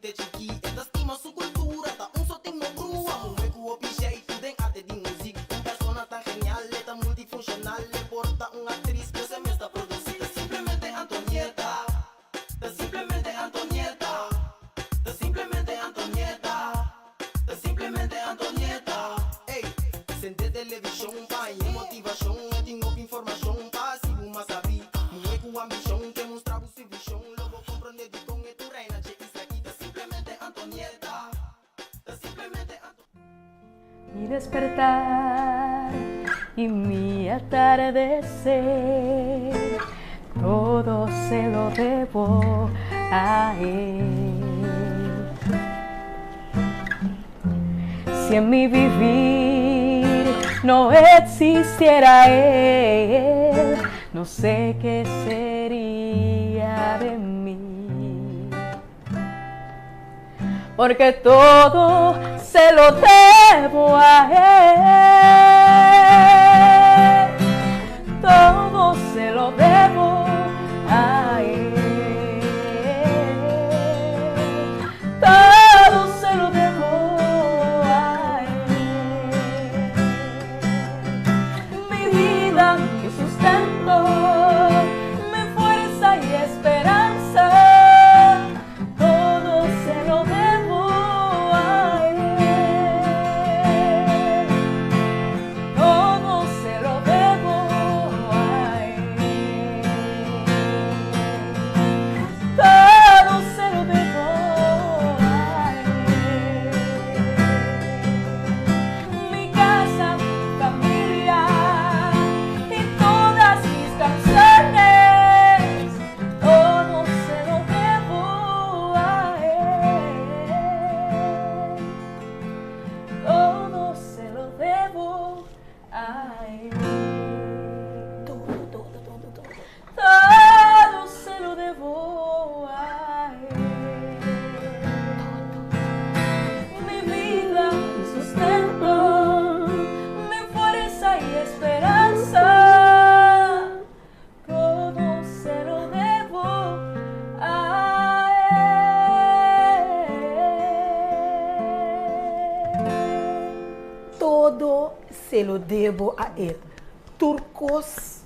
te chikí E ta stima su kultura, ta un so tin no brua Muhé ku hopi jeitu den arte di muzik Un persona tan genial, e ta multifunshonal E por ta un aktris, pero se mes ta produsí Ta simplemente Antonieta Ta simplemente Antonieta Ta simplemente Antonieta Ta simplemente Antonieta Ey, sende televishon pa haña motivashon E tin hopi informashon pa hasi bo mas sabí Muhé ku ambishon ke mustra bo su vishon Lo bo komprondé dikon e tur reina dje isla aki Ta simplemente Antonieta Ta simplemente Antonieta. Mi despertar y mi atardecer, todo se lo debo a Él. Si en mi vivir no existiera Él, no sé qué sería de mí. Porque todo se lo debo a Él. Todo se lo debo a Él. Todo se lo debo a Él. Mi vida, mi sustento, mi fuerza y esperanza. Todo se lo debo a Él. Todo se lo debo a Él. Todo se lo debo a Él. Mi casa, mi familia y todas mis canciones, todo se lo debo a Él. Todo se lo debo a Él. Todo, todo, todo, todo. Todo se lo debo a Él. Mi vida, mi sustento, mi fuerza y esperanza. Todo se lo debo a Él. Todo se lo debo a Él. Tur kos,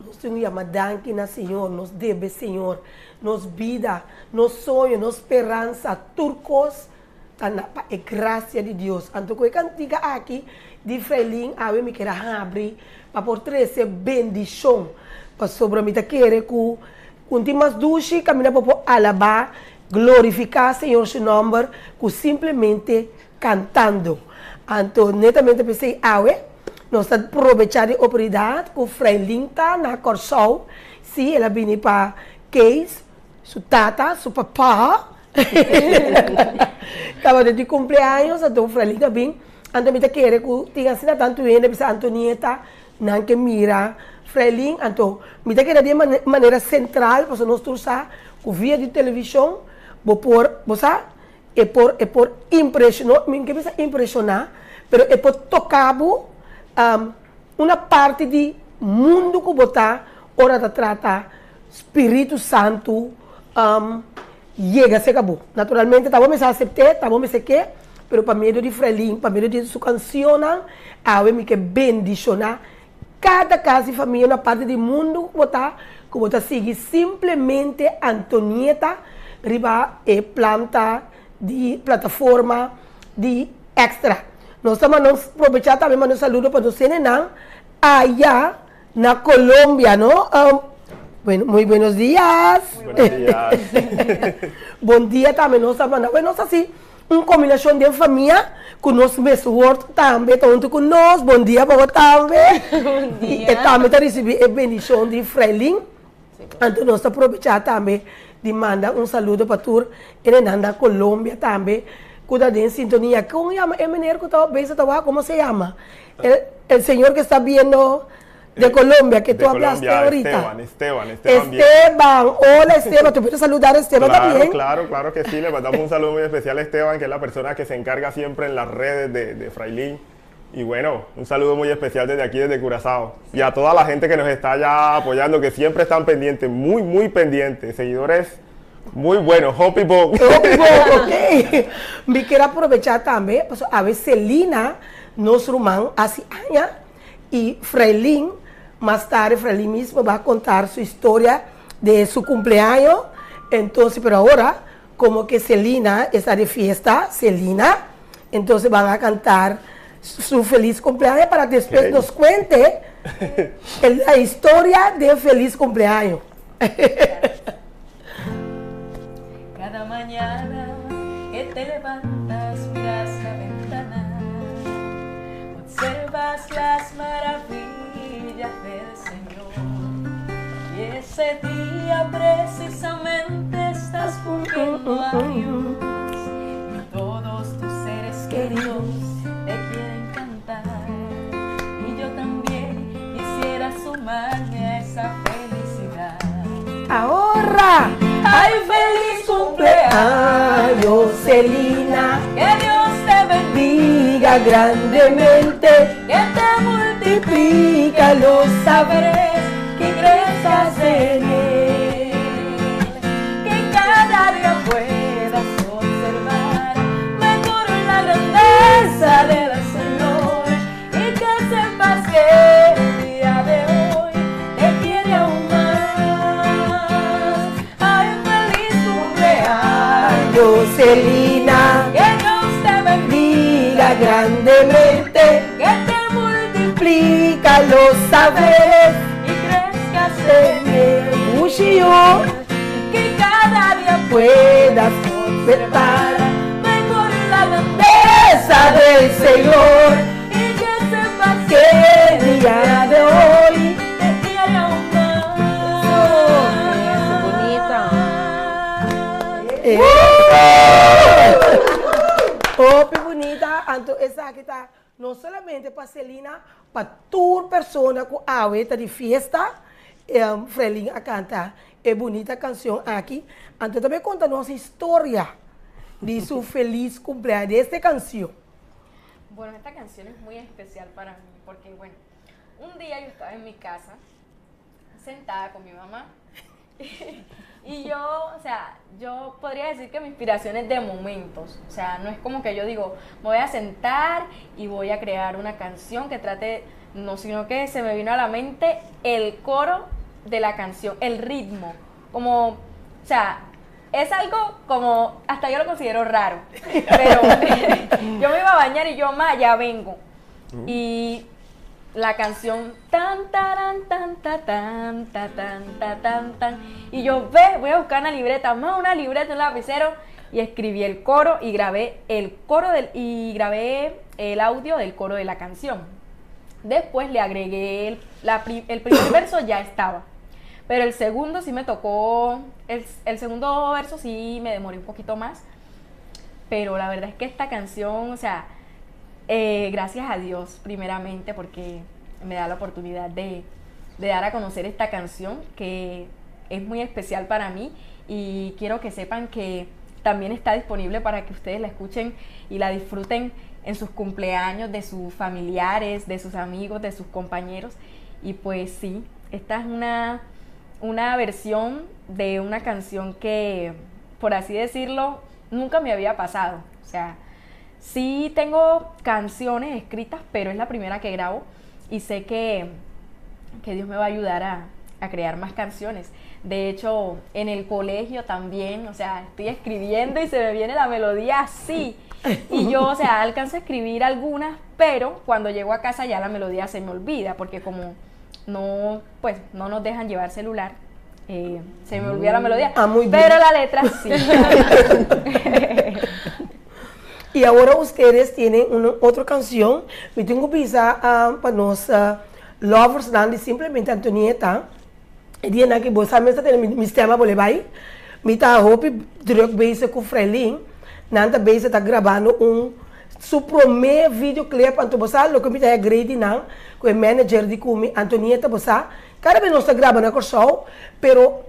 nos tin yama danki na Señor, nos debe Señor, nos bida, nos soño, nos speransa, tur kos ta na pa e grasia di Dios. Anto ku e kantika aki di Freilin awe mi ker a habri pa por trese bendishon, pasobra mi ta kere ku un tin mas dushi kaminda bo por alabá, glorifiká Señor su nòmber ku simplemente kantando. Anto netamente p'esei awe nos ta probechá di oportunidat ku Freilin ta na Kòrsou, si el a bini pa Kees, su tata, su papá tabata di kumpleaños, anto Freilin a bin, anto mi ta kere ku tin asina tantu hende bisa Antonieta nan ke mira Freilin, anto mi ta kere di e manera sentral pasobra nos tur sa ku via di televishon bo por, bo sa, E por e por impreshoná, mi no ke bisa impreshoná, pero e por toka bo una parti di mundu ku bo ta ora ta trata Spiritu Santu yega serka bo. Naturalmente ta bo mester asept'é, ta bo mester ke, pero pa medio di Frelin, pa medio di su kanshonnan, awe mi ke bendishoná kada kas di famia na parti di mundu ku bo ta, ku bo ta sigui simplemente Antonieta riba e planta di plataforma di Extra. Nos ta manda un probechá tambe manda un saludo pa nos hendenan aya na Colombia, no? Bueno, muy buenos dias. Buenos dias. Bon dia tambe nos ta manda. Bueno, nos ta hasi Un kombinashon den famia ku nos mes wòrdu tambe ta huntu ku nos. Bon dia pa bo tambe. Bon dia. I e tambe ta risibí e bendishon di Frailin. Anto nos ta probechá tambe di manda un saludo pa tur e nenan na Colombia tambe ku ta den sintonia. Kon yama e meneer ku ta bezig ta wak? Komo se yama? El señor ke sta biendo. De Colombia, que tú hablaste ahorita. Esteban, Esteban, Esteban. Esteban, hola Esteban, tú puedes saludar a Esteban claro, también. Claro, claro que sí, le mandamos un saludo muy especial a Esteban, que es la persona que se encarga siempre en las redes de, de Frailín. Y bueno, un saludo muy especial desde aquí, desde Curazao. Y a toda la gente que nos está ya apoyando, que siempre están pendientes, muy, muy pendientes, seguidores. Muy bueno, hopi bon. Hopi bon, ok. Mi kier a probecha tambe, pasobra awe Selina, nos ruman, hasi aña y Frailin, mas tarde Frailin mismo ba contar su historia de su cumpleaños, entonces pero ahora como que Selina esta de fiesta, Selina, entonces van a cantar su feliz cumpleaños para despues Ok. nos cuente la historia de feliz cumpleaños. Cada mañana que te levantas, miras la ventana, observas las maravillas del Señor. Y ese día precisamente estás cumpliendo años y todos tus seres queridos te quieren cantar. Y yo también quisiera sumarme a esa felicidad. Ahora, ¡Ay, feliz cumpleaños! años, Selina, Que Dios te bendiga, diga grandemente, que te multiplique multiplica los saberes, saberes que crezcas en él, que cada día puedas observar mejor la grandeza del Señor y que sepas que el día de hoy te quiere aún más. ¡Ay, feliz cumpleaños! años, Selina, Que Dios te bendiga, diga grandemente, que te multiplique multiplica los saberes y crezcas en él. Ushio, Que cada día puedas observar mejor la grandeza esa del Señor, y que sepas que el día de hoy te quiere aún más. Bonita. Oh, qué bonita. Anto, esaki ta no solamente pa Selina, pa tur persona ku awe ta di fiesta, Frelin a kanta e bunita kanshon aki. Anto tambe konta nos historia di su felis kumpleaños, di este kanshon. Bueno, esta canción es muy especial para mí porque, bueno, un día yo estaba en mi casa sentada con mi mamá y yo, o sea, yo podría decir que mi inspiración es de momentos. O sea, no es como que yo digo, me voy a sentar y voy a crear una canción que trate, no, sino que se me vino a la mente el coro de la canción, el ritmo, como, o sea, es algo como, hasta yo lo considero raro, pero yo me iba a bañar y yo, ma, ya vengo. Y la canción tan taran tan ta tan ta tan ta tan tan y yo ve, voy a buscar una libreta, más una libreta, un lapicero y escribí el coro y grabé el coro del y grabé el audio del coro de la canción. Después le agregué el, la pri- el primer verso ya estaba. Pero el segundo sí me tocó, el, el segundo verso sí me demoré un poquito más. Pero la verdad es que esta canción, o sea, gracias a Dios primeramente porque me da la oportunidad de, de dar a conocer esta canción que es muy especial para mí y quiero que sepan que también está disponible para que ustedes la escuchen y la disfruten en sus cumpleaños, de sus familiares, de sus amigos, de sus compañeros. Y pues sí, esta es una versión de una canción que, por así decirlo, nunca me había pasado. O sea, sí tengo canciones escritas, pero es la primera que grabo y sé que Dios me va a ayudar a crear más canciones. De hecho, en el colegio también, o sea, estoy escribiendo y se me viene la melodía así. Y yo, o sea, alcanzo a escribir algunas, pero cuando llego a casa ya la melodía se me olvida, porque como no, pues, no nos dejan llevar celular, se me olvida la melodía. Ah, muy bien. Pero la letra sí. Y ahora ustedes tienen una otra canción. Mi tengo pisa pa nos lovers nan di simplemente Antonieta. E dia nan ku bo sa mester tene mi stem a bolbe bai. Mi ta hopi druk bezig ku Frelin. Nan ta bezig ta grabando un su promé videoclip. Anto bo sa loke mi ta agree di nan ku e manager di ku mi Antonieta bo sa. Kada bes nos ta graba na Kòrsou, pero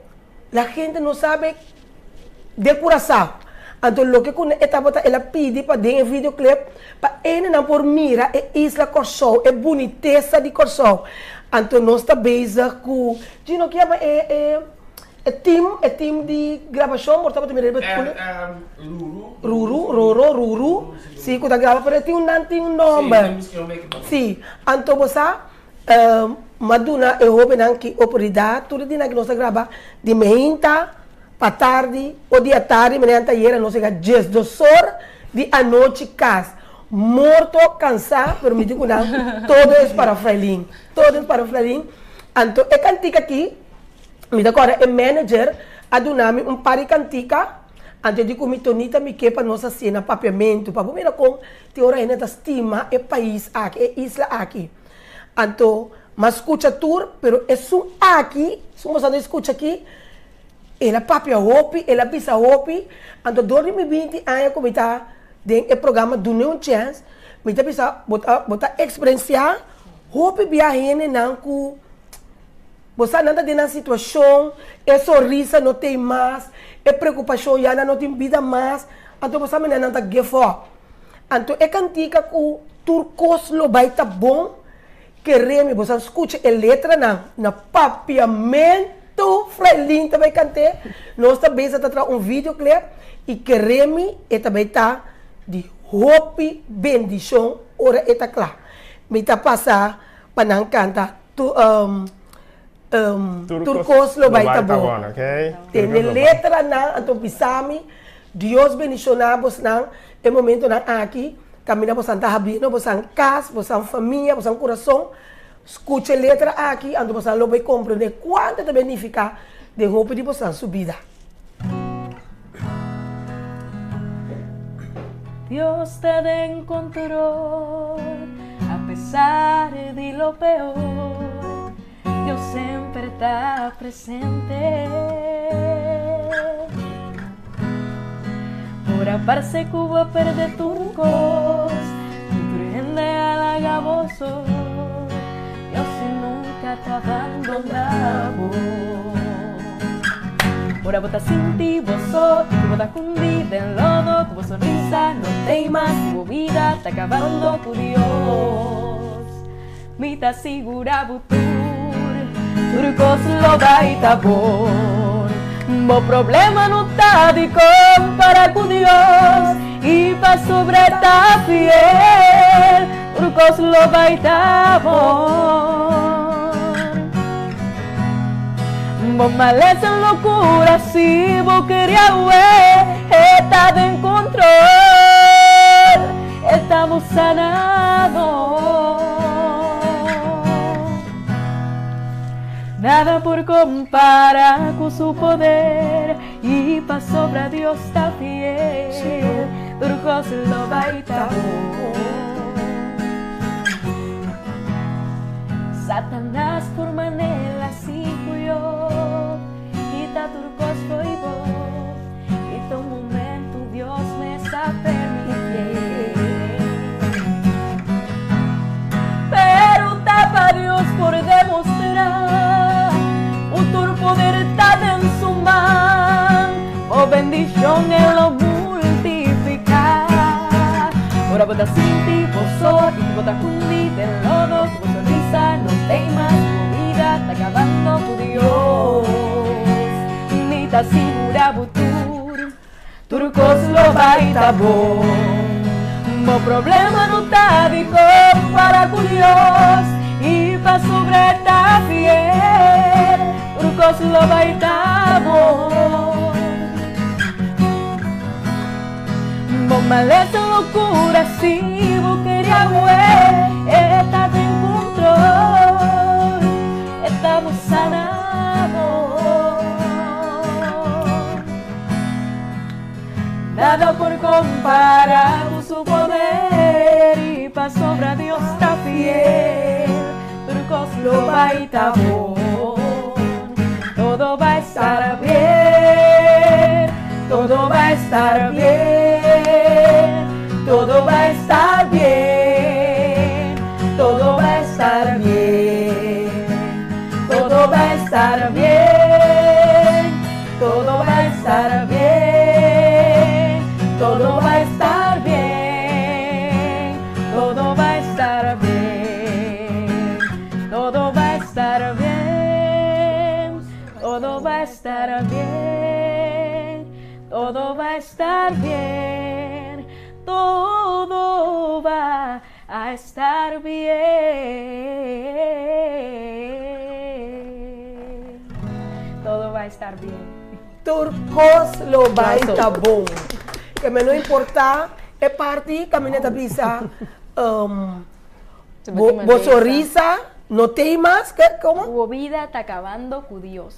la gente no sabe de Curaçao. Anto loke ku e tabata el a pidi pa den e videoclip pa hendenan por mira e isla Kòrsou, e bunitesa di Kòrsou. Anto nos ta bezig ku Gino, ki yama e e E team, e team di grabashon por tabata mira riba Eh, Ruru. Ruru, Roro, Ruru, si ku ta graba pero e tin un nan tin un nomber. Si, anto bo sa m'a duna e hobennan ki oportunidat tur e dianan ku nos ta graba di meinta pa tardi o di atardi manera nan ta yera nos yega diesdos or di anochi kas morto kansá pero mi di ku nan todo es para Frailin, todo es para Frailin anto e kantika aki. Mi ta kòrda e manager a duna mi un par di kantika, anto e di ku mi, Tonita mi ke pa nos hasié na papiamentu, pa bo mira kon tin ora hende ta stima e pais aki, e isla aki. Anto m'a skucha tur, pero esun aki, esun ku nos a skucha aki, el a papia hopi, el a bisa hopi, anto dor di mi binti aña ku mi ta den e programa Dun'é un Chèns, mi ta bisa bo ta bo ta eksperensiá hopi bia hendenan ku. Bo sa nan ta den nan situashon, e sonrisa no tei mas, e preokupashon ya nan no tin bida mas, anto bo sa manera nan ta give up. Anto e kantika ku tur kos lo bai ta bon, kere mi bo sa skucha e letranan na papiamentu, Frailin ta bai kant'é, nos ta beza ta traha un videoclip i kere mi e ta bai ta di hopi bendishon ora e ta kla. Mi ta pasa pa nan kanta. Tu tur kos lo bai ta bon. Tene letranan anto bisa mi, Dios bendiciona bosnan e momentonan aki, caminda bosan ta habriendo bosan cas, bosan famia, bosan curason, scucha e letra aki anto bosan lo bai comprende cuanto ta benifica den hopi di bosan su bida. Dios ta den control, a pesar di lo peor, Dios semper ta presente. Ora parse cu bo a perde tur cos, cu tur hende a laga bo so, Dios si nunca ta bandona bo. Ora bo ta sinti bo so i ku bo ta kundi den lodo, ku bo sonrisa no tei mas, ku bo bida ta kabando ku Dios. Mi ta sigura bo tur, tur kos lo bai ta bon. Bo problema no ta di kompara ku Dios i pasobra e ta fiel, tur kos lo bai ta bon. Bo malesa lo cura si bo kere awe E ta den control, e ta bo sanador. Nada por compara cu su poder y pasobra Dios ta fiel, tur cos lo bay ta bon. Satanas por manera si huyó, kita tur kos fo'i bo, i ta un momento Dios mes a permitié. Pero ta pa Dios por demostrá ku tur poder ta den su man, bo bendishon e lo multipliká. Ora bo ta sinti bo so i ku bo ta kundi den lodo, ku bo sonrisa no tei mas, ku bo bida ta kabando ku Dios. Mi ta sigurá bo tur, tur kos lo bai ta bon. Bo problema no ta di kompara ku Dios, i pasobra e ta fiel, tur kos lo bai ta bon. Bo malesa lo cura si bo kere awe. E ta den control, e ta bo sanador. Nada por compara cu su poder y pasobra Dios ta fiel, tur cos lo bay ta bon. Todo va a estar bien, todo va a estar bien, todo va a estar bien, todo va a estar bien, todo va a estar bien, todo va a estar bien, todo va a estar bien, todo va a estar bien, todo va a estar bien, todo va a estar bien. Todo va a estar bien. Todo va a estar bien. Tur kos lo bai ta bon. Ke men no importá e parti kaminda ta bisa bo bo sonrisa no tei mas ke komo? Bo bida ta kabando ku Dios.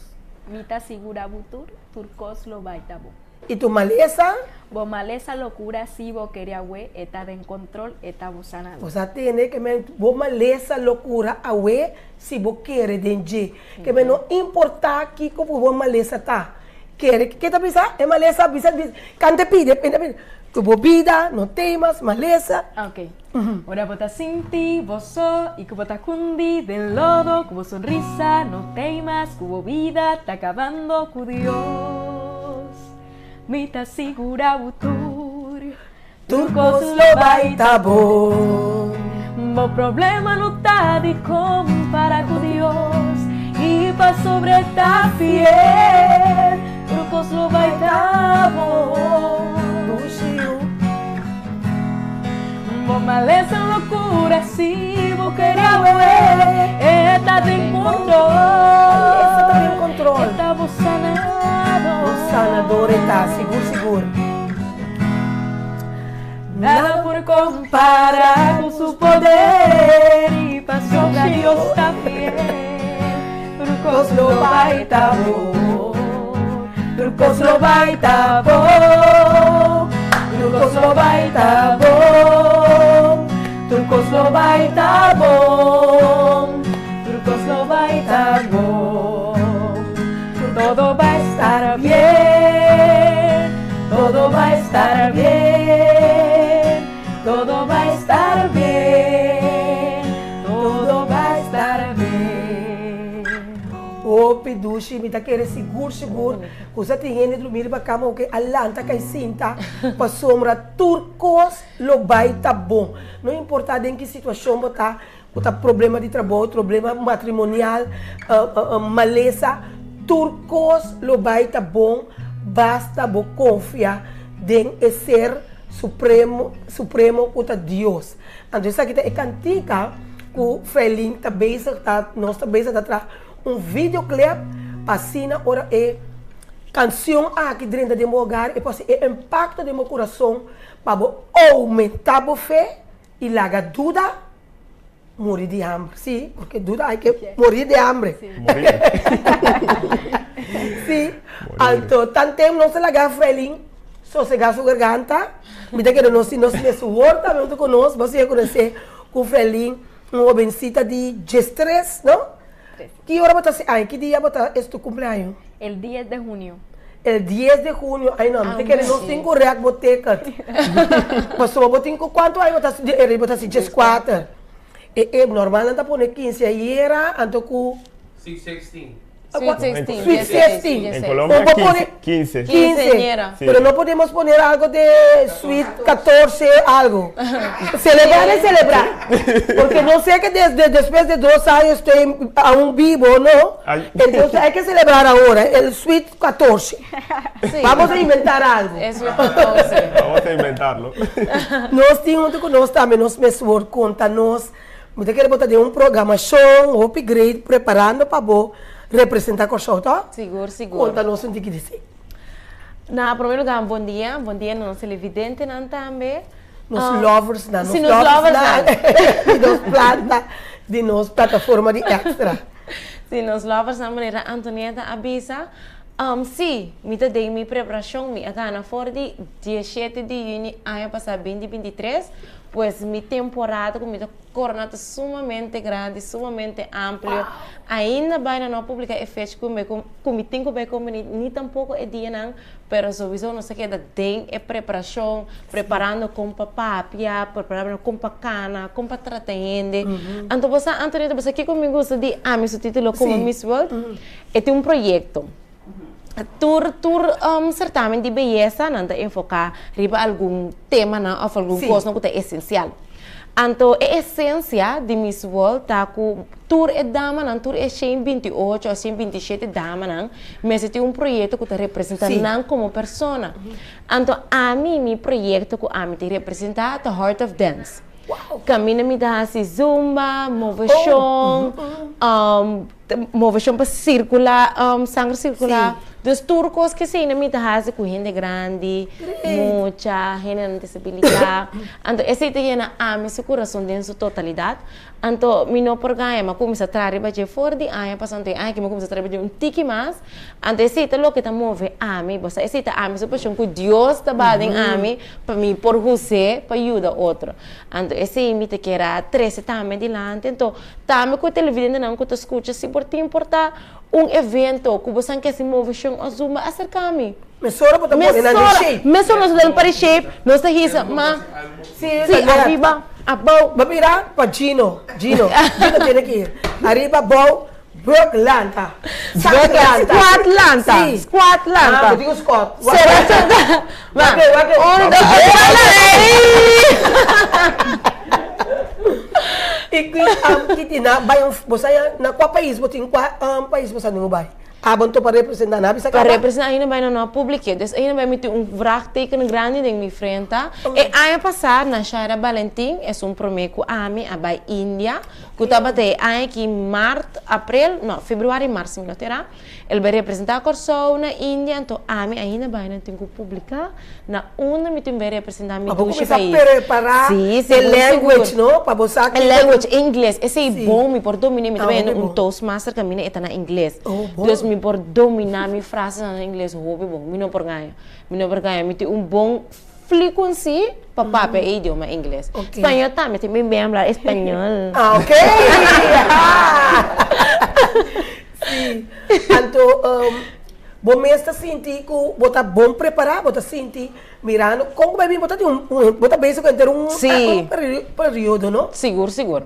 Mi ta sigura bo tur, tur kos lo bai ta bon. I tu malesa? Bo malesa lo kura si bo kere awe, e ta den kontrol, e ta bo sanador. Bo sa tende ke men bo malesa lo kura awe si bo kere den dje. Ke men no importá kiko ku bo malesa ta. Kere, ke ta bisa? E malesa bisa, bisa, kante pidi, e ta pidi, ku bo bida no tei mas malesa. Ok. Ora bo ta sinti bo so i ku bo ta kundi den lodo, ku bo sonrisa no tei mas, ku bo bida ta kabando ku Dios. Mi ta sigura bo tur, tur kos lo bai ta bon. Bo problema no ta di kompara ku Dios, i pasobra e ta fiel, tur kos lo bai ta bon. Bo malesa lo cura si bo kere awe. E ta den control. Malesa ta den control. E ta bo sanador. Bo sanador e ta, sigur sigur. Nada por compara cu su poder y pasobra Dios ta fiel. Tur cos lo bai ta bon. Tur cos lo bai ta bon. Tur cos lo bai ta bon. Tur cos lo bai ta bon. Tur cos lo bai ta bon. Todo va a estar bien. Todo va a estar bien. Todo va a estar bien. Todo va a estar bien. Hopi dushi, mi ta kere sigur sigur ku sa tin hende drumi riba kama ku ke a lanta kai sinta pasobra tur kos lo bai ta bon. No importa den ki situashon bo ta, ku ta problema di trabou, problema matrimonial, malesa, tur kos lo bai ta bon basta bo konfia den e ser supremo supremo ku ta Dios. Anto esaki ta e kantika ku Frailin ta bezig ta nos ta bezig ta traha un videoclip pa asina ora e kansion aki drenta den bo hogar e por hasi e impakto den bo kurason pa bo oumenta bo fe i laga duda muri di hamber. Si, porque duda hay ke morir de hambre. Morir. Si, anto tanten nos ta laga Frailin sosega su garganta. Mi ta kere nos si nos mes wor tambe hunto ku nos, bo siña konosé ku Frelin, un hobencita di diestres, no? Ki ora bo ta hasi aña? Ki dia bo ta es tu cumpleaños? El dies de junio. El dies de junio, ay no, mi ta kere nos tin ku rèk bo ticket. Pasobra bo tin ku kuantu aña bo ta hasi? Bo ta hasi dieskuater. E e normal nan ta pone kinseañera anto ku. Sweet sixteen. Sweet 16. Sweet 16. En Colombia O pone 15. 15. Pero no podemos poner algo de sweet 14 algo. Celebrar es celebrar. Porque no sé que desde después de dos años estoy aún vivo o no. Ay. Entonces hay que celebrar ahora el sweet 14. Sí. Vamos a inventar algo. E sweet 14. Vamos a inventarlo. Nos tin hunto cu nos tambe nos mes word conta nos. Mi ta kere bo ta den un programashon hopi great preparando pa bo representa Kòrsou, to? Sigur, sigur. Konta nos un tiki di esei. Na prome lugar, bon dia. Bon dia na nos televidentenan tambe. Nos loversnan, nos Sí, nos loversnan. Di nos planta, di nos plataforma di Extra. Sí, nos loversnan, manera Antonieta a bisa. Sí, mi ta den mi preparashon. Mi a gana for di dieshete di yüni aña pasá binti binti tres. Pues mi temporada ku mi ta korona ta sumamente grandi, sumamente amplio. Ainda bai nan no a publiká e fecha ku mi ku mi tin ku bai kombiní, ni tampoko e dianan, pero souiso nos a keda den e preparashon, preparando kon pa papia, preparando kon pa kana, kon pa trata hende. Anto bo sa, Antonita, bo sa kiko mi gusta di ami su titulo komo Miss World? E tin un proyekto. Tur tur certamen di beyesa nan ta enfoca riba algun temanan of algun cosnan cu ta esencial. Anto e esencia di Miss World ta cu tur e damanan, tur e shen binti ocho of shen binti shete damanan mester tin un proyecto cu ta representa nan como persona. Anto ami, mi proyecto cu ami ta representa ta Heart of Dance. Caminda mi ta haci zumba, movecion, Moveshon pa sirkulá, sanger sirkulá. Dus tur kos ke esei mi ta hasi ku hende grandi, mucha, hendenan disabilitá. Anto esei ta yena ami su kurason den su totalidat. Anto mi no por gaña, mi a kuminsá traha riba dje for di aña pasá, anto e aña aki mi a kuminsá traha riba dje un tiki mas. Anto esei ta loke ta move ami, bo sa esei ta ami su pashon ku Dios ta baha den ami pa mi por hus'é pa yuda otro. Anto esei mi ta kier a trese tambe dilanti. Anto Tambe ku e televidentenan ku ta skucha, si por tin por ta un evento ku bosan ke hasi moveshon o zumba, aserká mi. Mesora bo ta pone nan den shape. Mesora nos ta den pari shape, nos ta hisa ma Sí, sí, ariba, abou. Bo mira pa Gino, Gino, Gino tiene ke ir. Ariba, abou, Burk lanta. Sak lanta. Squat lanta. Sí. Squat lanta. Ah, bo tin un squat. Sera sera. Wak, wak. Un, dos, tres. I ku Kitty na bai un bo sa ya na kua pais bo tin kua pais bo sa ningu bai? Abo anto pa representa na bisa Pa kaba? representa ainda bai na no a publike dus ainda bai mi tin un vraagteken grandi den mi frenta. E aña pasa na Shaira Balentin esun prome ku ami a bai India ku tabata e aña ki mart aprel no februari mart si mi no ta era. El bai representá Kòrsou na India, anto ami ainda bai nan tin ku publiká na unda mi tin bai representá mi Pa bo dushi kuminsá pais. prepará Sí, e sigur, language, sigur. no? Pa bo sa E kiko language, ingles, esei Sí. bon, mi por dominé, mi ta Ah, bai hende hopi un bon. toastmaster kaminda e ta na ingles. Oh, bon. Dus mi por dominá mi frasenan na ingles hopi bon, mi no por gaña, mi no por gaña, mi tin un bon fluency pa papia e idioma ingles. Ok. Spañol tambe, tin mi bien hablar español. Ah, ok. Sí. Anto, bo mes ta sinti ku bo ta bon prepará, bo ta sinti mirando kon ku bai bin, bo ta tin un, bo ta bezig ku henter un Sí. periodo, no? Sigur, sigur.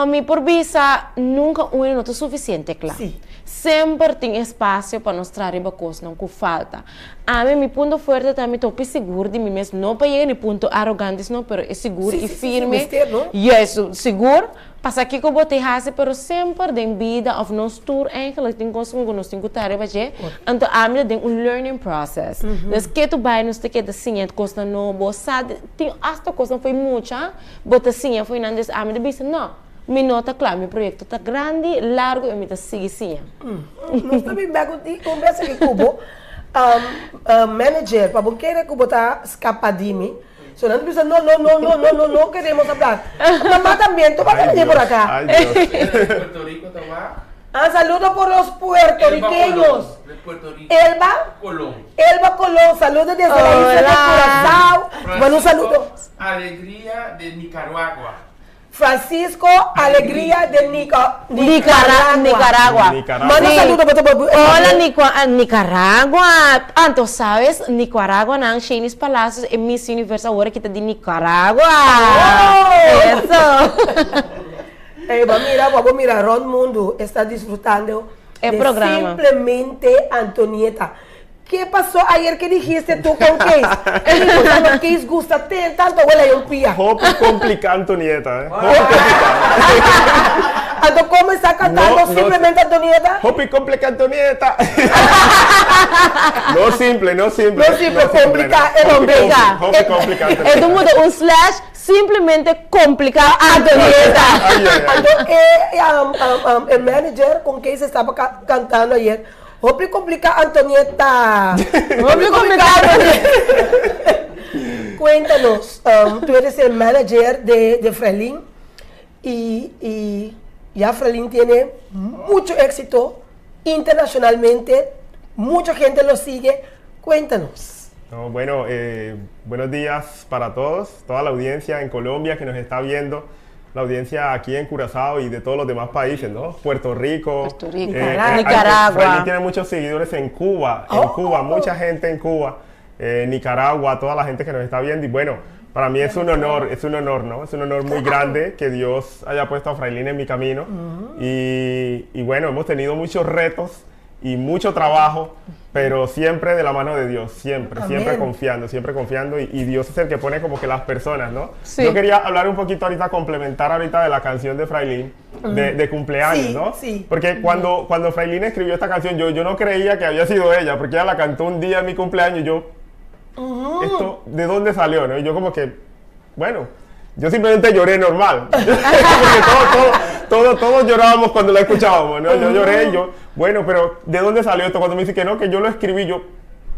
Mi por bisa nunka un hende no ta sufisiente kla. Sí. Semper tin espasio pa nos traha riba kosnan ku falta. Ami, mi punto fuerte ta mi ta hopi sigur di mi mes, no pa yega ni punto arogante sino, pero e sigur Sí, i sí, sí, sí, firme. mester, no? Yes, sigur. Pasa kiko bo te hasi pero semper den bida of nos tur eigenlijk tin cos cu nos tin cu ta riba dje anto ami ta den un learning process dus ke tu bai nos ta keda siña cosnan nobo sa tin hasta cosnan fo'i mucha bo ta siña fo'i nan dus ami ta bisa no mi no ta cla mi proyecto ta grandi largo y mi ta sigui siña. Nos ta bin bek un bes aki cu bo manager pa bo kere cu bo ta scapa di mi. So nan ta bisa no no no no no no no queremos hablar. Mamá también, toma Ay, también por Dios, acá. ay, Dios. De Puerto Rico ta wak. Ah, saludo por los puertorriqueños. Elba Colón, de Puerto Rico. Elba? Colón. Elba Colón, saludo desde la isla de Hola. Curazao. Bueno, un saludo. Alegría de Nicaragua. Francisco Alegría de Nica Nicaragua. Nicaragua. Nicaragua. Manda Sí. saludo pa tu Hola Nicua- Nicaragua. Anto sabes Nicaragua nan Sheynnis Palacios e Miss Universe awor aki ta di Nicaragua. Oh! Eso. Ey, bo mira, bo mira rond mundo está disfrutando E de programa. Simplemente Antonieta. Qué pasó ayer que dijiste tú con Keis? Digo, no, Keis gusta ten tanto huele un pia. Hopi complica Antonieta, eh. Hopi complica. Anto, ¿cómo está cantando No, no. simplemente Antonieta? Hopi complica Antonieta. No simple, no simple. No simple, complica, no. es Hopi complica. Hopi complica E Antonieta. muda un slash simplemente complica Antonieta. Ay, ay, ay. Anto, el manager con Keis estaba cantando ayer. Hopi complica Antonieta. Hopi complica Antonieta. Cuéntanos, tú eres el manager de Frelín y ya Frelín tiene mucho éxito internacionalmente, mucha gente lo sigue. Cuéntanos. No, bueno, buenos días para todos, toda la audiencia en Colombia que nos está viendo, la audiencia aquí en Curazao y de todos los demás países, ¿no? Puerto Rico. Puerto Rico. Nicaragua. Nicaragua. tiene muchos seguidores en Cuba, en Oh. Cuba, mucha gente en Cuba, Nicaragua, toda la gente que nos está viendo. Y bueno, para mí es un honor, es un honor, ¿no? Es un honor muy grande que Dios haya puesto a Frailín en mi camino. Y bueno, hemos tenido muchos retos. y mucho trabajo, pero siempre de la mano de Dios, siempre, siempre Amén. confiando, siempre confiando y, y Dios es el que pone como que las personas, ¿no? Sí. Yo quería hablar un poquito ahorita, complementar ahorita de la canción de Frailín, de cumpleaños, Sí, ¿no? sí. Porque cuando Frailín escribió esta canción, yo no creía que había sido ella, porque ella la cantó un día en mi cumpleaños y yo, ¿esto de dónde salió? ¿no? Y yo como que, bueno, yo simplemente lloré normal. Porque todos llorábamos cuando la escuchábamos, ¿no? Yo lloré y yo, bueno, pero ¿de dónde salió esto? Cuando me dice que no, que yo lo escribí, yo,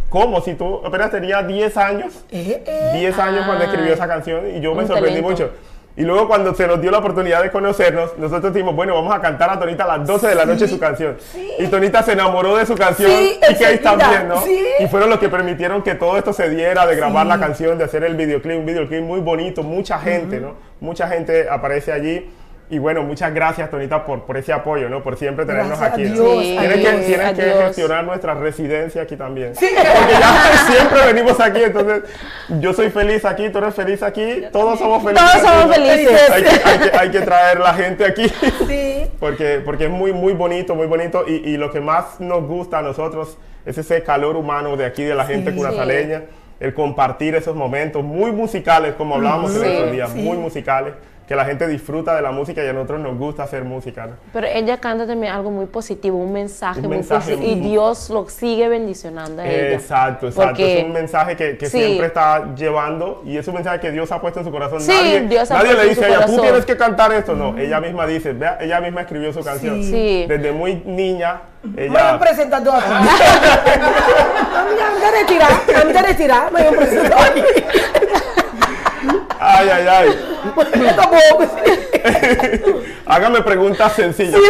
¿cómo? Si tú apenas tenías 10 años, 10 años cuando escribió esa canción y yo me Un sorprendí talento. mucho. Y luego cuando se nos dio la oportunidad de conocernos, nosotros dijimos, bueno, vamos a cantar a Tonita a las 12 de la noche su canción. Y Tonita se enamoró de su canción Sí, y que ahí enseguida, también, ¿no? sí. Y fueron los que permitieron que todo esto se diera, de grabar la canción, de hacer el videoclip, un videoclip muy bonito, mucha gente, ¿no? Mucha gente aparece allí. Y bueno, muchas gracias, Tonita, por ese apoyo, ¿no? Por siempre tenernos Gracias a aquí. ¿no? Dios, Sí. a Tienes que, Dios. tienes que Adiós. gestionar nuestra residencia aquí también. Porque ya siempre venimos aquí, entonces yo soy feliz aquí, tú eres feliz aquí, todos somos felices. Todos aquí, somos ¿no? felices. Hay que traer la gente aquí. Sí. Porque es muy, muy bonito, muy bonito. Y lo que más nos gusta a nosotros es ese calor humano de aquí, de la gente curazaleña, el compartir esos momentos muy musicales, como hablábamos en Sí. estos días, Sí. muy musicales, que la gente disfruta de la música y a nosotros nos gusta hacer música, ¿no? Pero ella canta también algo muy positivo, un mensaje Un muy mensaje positivo. Y muy- Dios lo sigue bendicionando a ella. Exacto, exacto. Porque es un mensaje que sí. siempre está llevando y es un mensaje que Dios ha puesto en su corazón. Sí, nadie Dios ha nadie puesto le en su dice a ella, tú corazón. tienes que cantar esto. No, ella misma dice, vea, ella misma escribió su canción. Sí. Sí. Desde muy niña, Voy ella... un presentador aquí. A mí me retira, a mí me retira, me un presentador aquí. Ay, ay, ay. Yo tampoco. Hágame preguntas sencillas.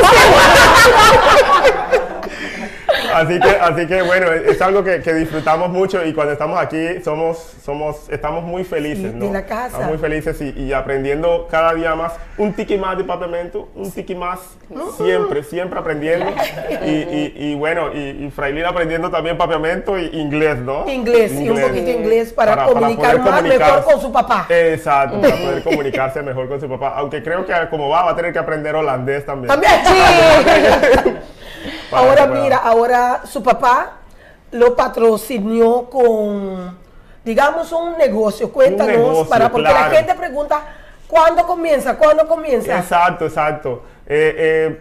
Así que bueno, es algo que disfrutamos mucho y cuando estamos aquí estamos muy felices, Sí, ¿no? de la casa. Estamos muy felices y aprendiendo cada día más, un tiki más de papiamento, un tiki más, siempre, siempre aprendiendo. Y bueno, y Frailina aprendiendo también papiamento y inglés, ¿no? Inglés, y un poquito inglés para comunicar poder más mejor con su papá. Exacto, para poder comunicarse mejor con su papá. Aunque creo que como va a tener que aprender holandés también. También. Para Ahora que pueda- mira, ahora su papá lo patrocinó con, digamos, un negocio. Cuéntanos, negocio, para, porque la claro. gente pregunta, ¿cuándo comienza? ¿Cuándo comienza? Exacto, exacto.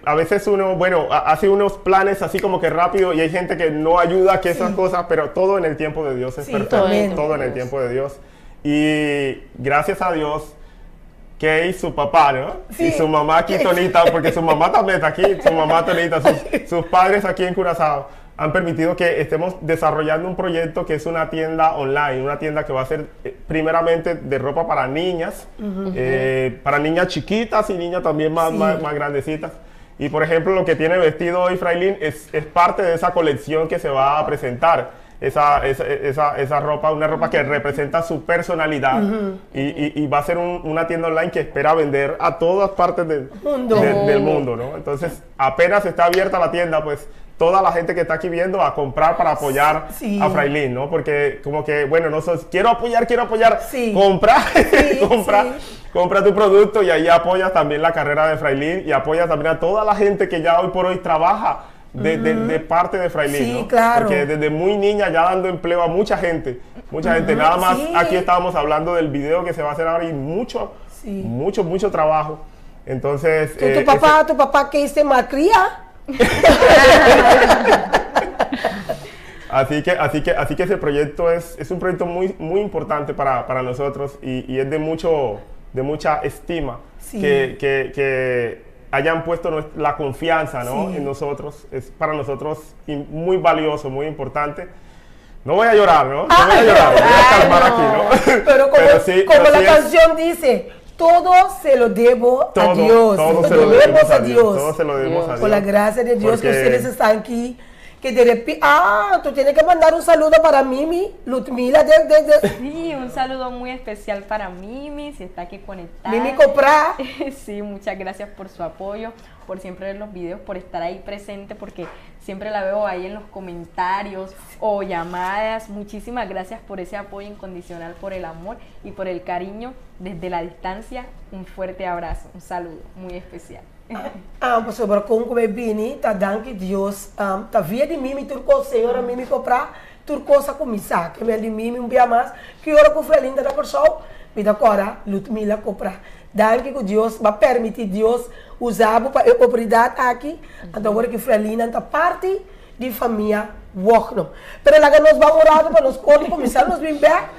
A veces uno, bueno, hace unos planes así como que rápido y hay gente que no ayuda a que esas cosas, pero todo en el tiempo de Dios es Sí, perfecto. amén. Todo en el tiempo de Dios. Y gracias a Dios, Kay, su papá, ¿no? Sí. Y su mamá aquí, Tonita, porque su mamá también está aquí, su mamá Tonita, sus padres aquí en Curazao han permitido que estemos desarrollando un proyecto que es una tienda online, una tienda que va a ser primeramente de ropa para niñas, para niñas chiquitas y niñas también más grandecitas. Y por ejemplo, lo que tiene vestido hoy Frailín es parte de esa colección que se va a presentar. Esa ropa, una ropa que representa su personalidad y va a ser una tienda online que espera vender a todas partes Mundo. del mundo, ¿no? Entonces, apenas está abierta la tienda, pues toda la gente que está aquí viendo a comprar para apoyar a Frailín, ¿no? Porque como que, bueno, no sos, quiero apoyar, compra, compra tu producto y ahí apoyas también la carrera de Frailín y apoyas también a toda la gente que ya hoy por hoy trabaja de parte de Frailín, Sí, ¿no? claro. Porque desde muy niña ya dando empleo a mucha gente, Nada más aquí estábamos hablando del video que se va a hacer ahora y mucho, mucho, mucho trabajo. Entonces... ¿Tu papá que se malcría? Así que ese proyecto es un proyecto muy, muy importante para nosotros y es de mucha estima que hayan puesto la confianza, ¿no? en nosotros. Es para nosotros muy valioso, muy importante. No voy a llorar, ¿no? No voy a llorar, voy a calmar aquí, ¿no? Pero como la canción dice, todo se lo debo a Dios. Todo se lo debemos a Dios. Todo se lo debemos a Dios. Por la gracia de Dios que ustedes están aquí. Que de repente, tú tienes que mandar un saludo para Mimi, Ludmila. Sí, un saludo muy especial para Mimi, si está aquí conectada. Mimi Copra. Sí, muchas gracias por su apoyo, por siempre ver los videos, por estar ahí presente, porque siempre la veo ahí en los comentarios o llamadas. Muchísimas gracias por ese apoyo incondicional, por el amor y por el cariño desde la distancia. Un fuerte abrazo, un saludo muy especial. Ah, pasobra kon ku mi bini ta danki Dios, ta via di Mimi tur kos, señora Mimi Koprá tur kos a kuminsá. Ke mel di Mimi un bia mas, ki ora ku Frelinda ta Kòrsou, mi ta kòrda Ludmila Koprá. Danki ku Dios ba permití Dios usa bo pa e oportunidat aki, anto awor ki Frelinan ta parti di famia Wogno. Pero laga nos ban un rato pa nos korto kuminsá, nos bin bèk,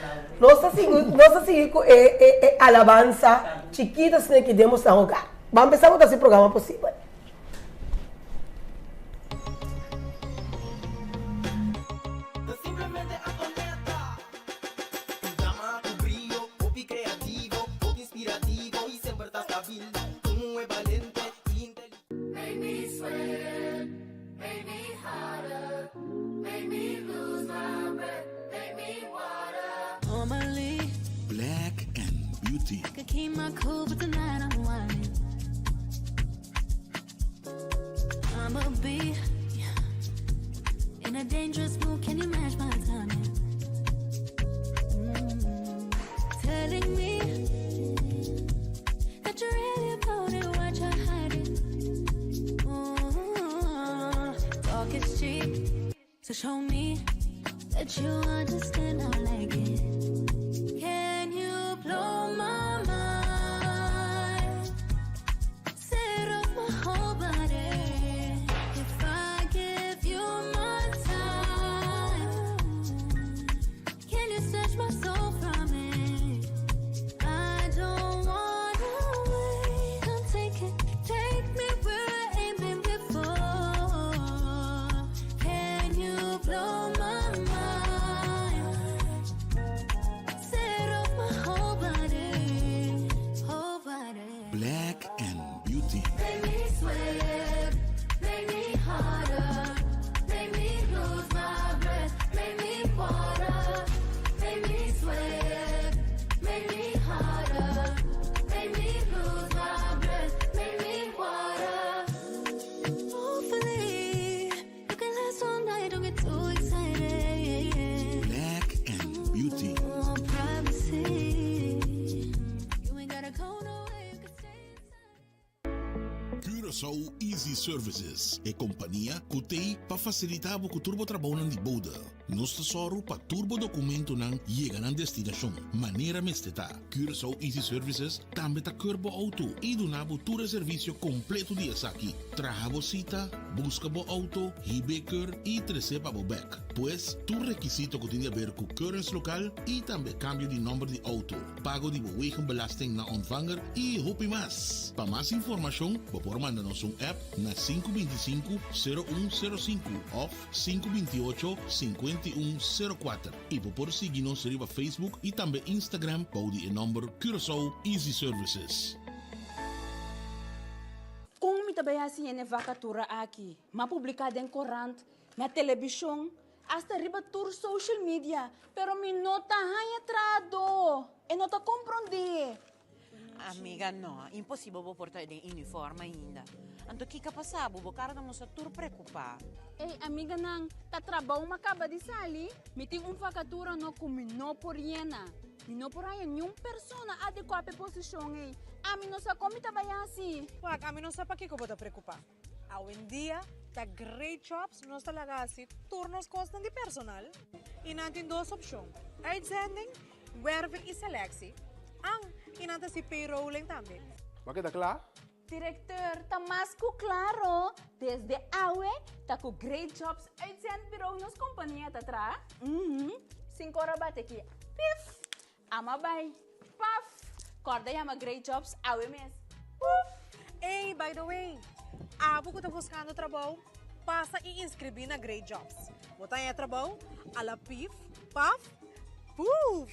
nos ta sigui, nos ta sigui ku e e e alabansa chikito asina ki den bosnan hogar. Ban pensá ku ta hasi programa posibel. Ta simplemente Antonetta. Un dama ku brio, hopi kreativo, hopi inspirativo i semper ta stabil. Un muhé balente i inteligente. Make me sweat, make me hotter, make me lose my breath, make me water. Normally, Black and Beauty. I could keep my cool, but tonight I'm whining. I'ma be in a dangerous mood. Can you match my timing? Telling me that you're really about it, what you're hiding. Ooh, talk is cheap, so show me that you understand. I like it. Can you blow my mind? Set off my whole body. If I give you my time, can you snatch my soul from it? I don't wanna wait. Come take it, take me where I ain't been before. Can you blow my mind? Set off my whole body, whole body. Black and Beauty. Make me sweat, make me hotter, make me lose my breath, make me water, make me sweat, make me hotter, make me lose my breath, make me water. Hopefully, you can last all night, don't get too excited. Black and Beauty. Oh, privacy. You ain't gotta go nowhere, you can stay inside. Curaçao Easy Services, e kompania ku t'ei pa fasilitá bo ku tur bo trabounan di bode. Nos ta sòru pa tur bo dokumentonan yega nan destinashon manera mester ta. Curaçao Easy Services tambe ta keur bo outo i duna bo tur e servisio kompleto di esaki. Traha bo sita, buska bo outo, hib'é keur i tres'é pa bo bèk. Pues, tur rekisito ku tin di aber ku keuringslokaal i tambe kambio di nòmber di outo, pago di bo wegenbelasting na ontvanger i hopi mas. Pa mas informashon bo por manda nos un app na 525 0105 òf 528 5104 i bo por sigui nos riba Facebook i tambe Instagram bou di e nòmber Curaçao Easy Services. Kon mi ta bai hasi hende vakatura aki? M'a publiká den korant, na telebishon, hasta riba tur social media, pero mi no ta haña trahadó. E no ta komprondé. Amiga, no, imposibel bo por ta den uniform ainda. Anto kiko a pasa bo? Bo kara ta mustra tur preokupá. Ey, amiganan, ta trabou m'a kaba di sali. Mi tin un vakatura no ku mi no por yena. Mi no por haña niun persona adekuá pa e posishon ey. Ami no sa kon mi ta bai hasi. Wak, ami no sa pakiko bo ta preokupá. Awendia ta Great Jobs nos ta laga hasi tur nos kosnan di personal i nan tin dos opshon, uitzending, werving i selectie, an i nan ta hasi payrolling tambe. Bo a keda kla? Directeur, ta mas ku klaro, desde awe ta ku Great Jobs Uitzendbureau nos kompania ta traha. Uhum, sin kora bate ki pif, ama bai, paf, kòrda yama Great Jobs awe mes, puf. Ey, by the way, abo ku ta buskando trabou, pasa i inskribí na Great Jobs. Bo ta haña trabou a la pif, paf, puf!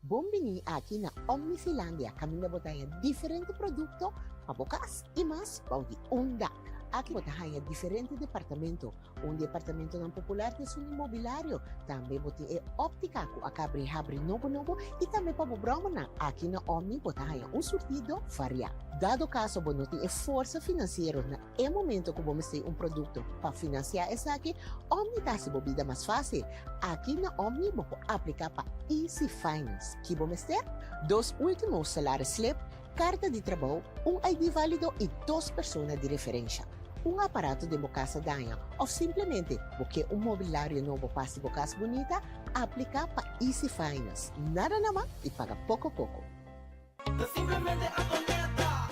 Bon bini aki na Omnifilandia kaminda bo ta haña diferente produkto pa bo kas i mas bou di un dak. Aki bo ta haña diferente departamento. Un di e apartamentonan popular ta esun di mobilario. Tambe bo tin e óptica ku a kabri habri nobo nobo i tambe pa bo bròmernan. Aki na Omni bo ta haña un surtido variá. Dado kaso bo no tin e forsa finansiero na e momento ku bo mester un produkto pa finansiá esaki, Omni ta hasi bo bida mas fásil. Aki na Omni bo por apliká pa Easy Finance. Ki bo mester? Dos último salaris slip, Karta di trabou, un ID válido i dos persona di referensha. Un aparato den bo kas a daña òf simplemente bo ke un mobilario nobo pa hasi bo kas bunita? Apliká pa Easy Finance. Nada na man i paga poko poko. Ta simplemente Antonetta.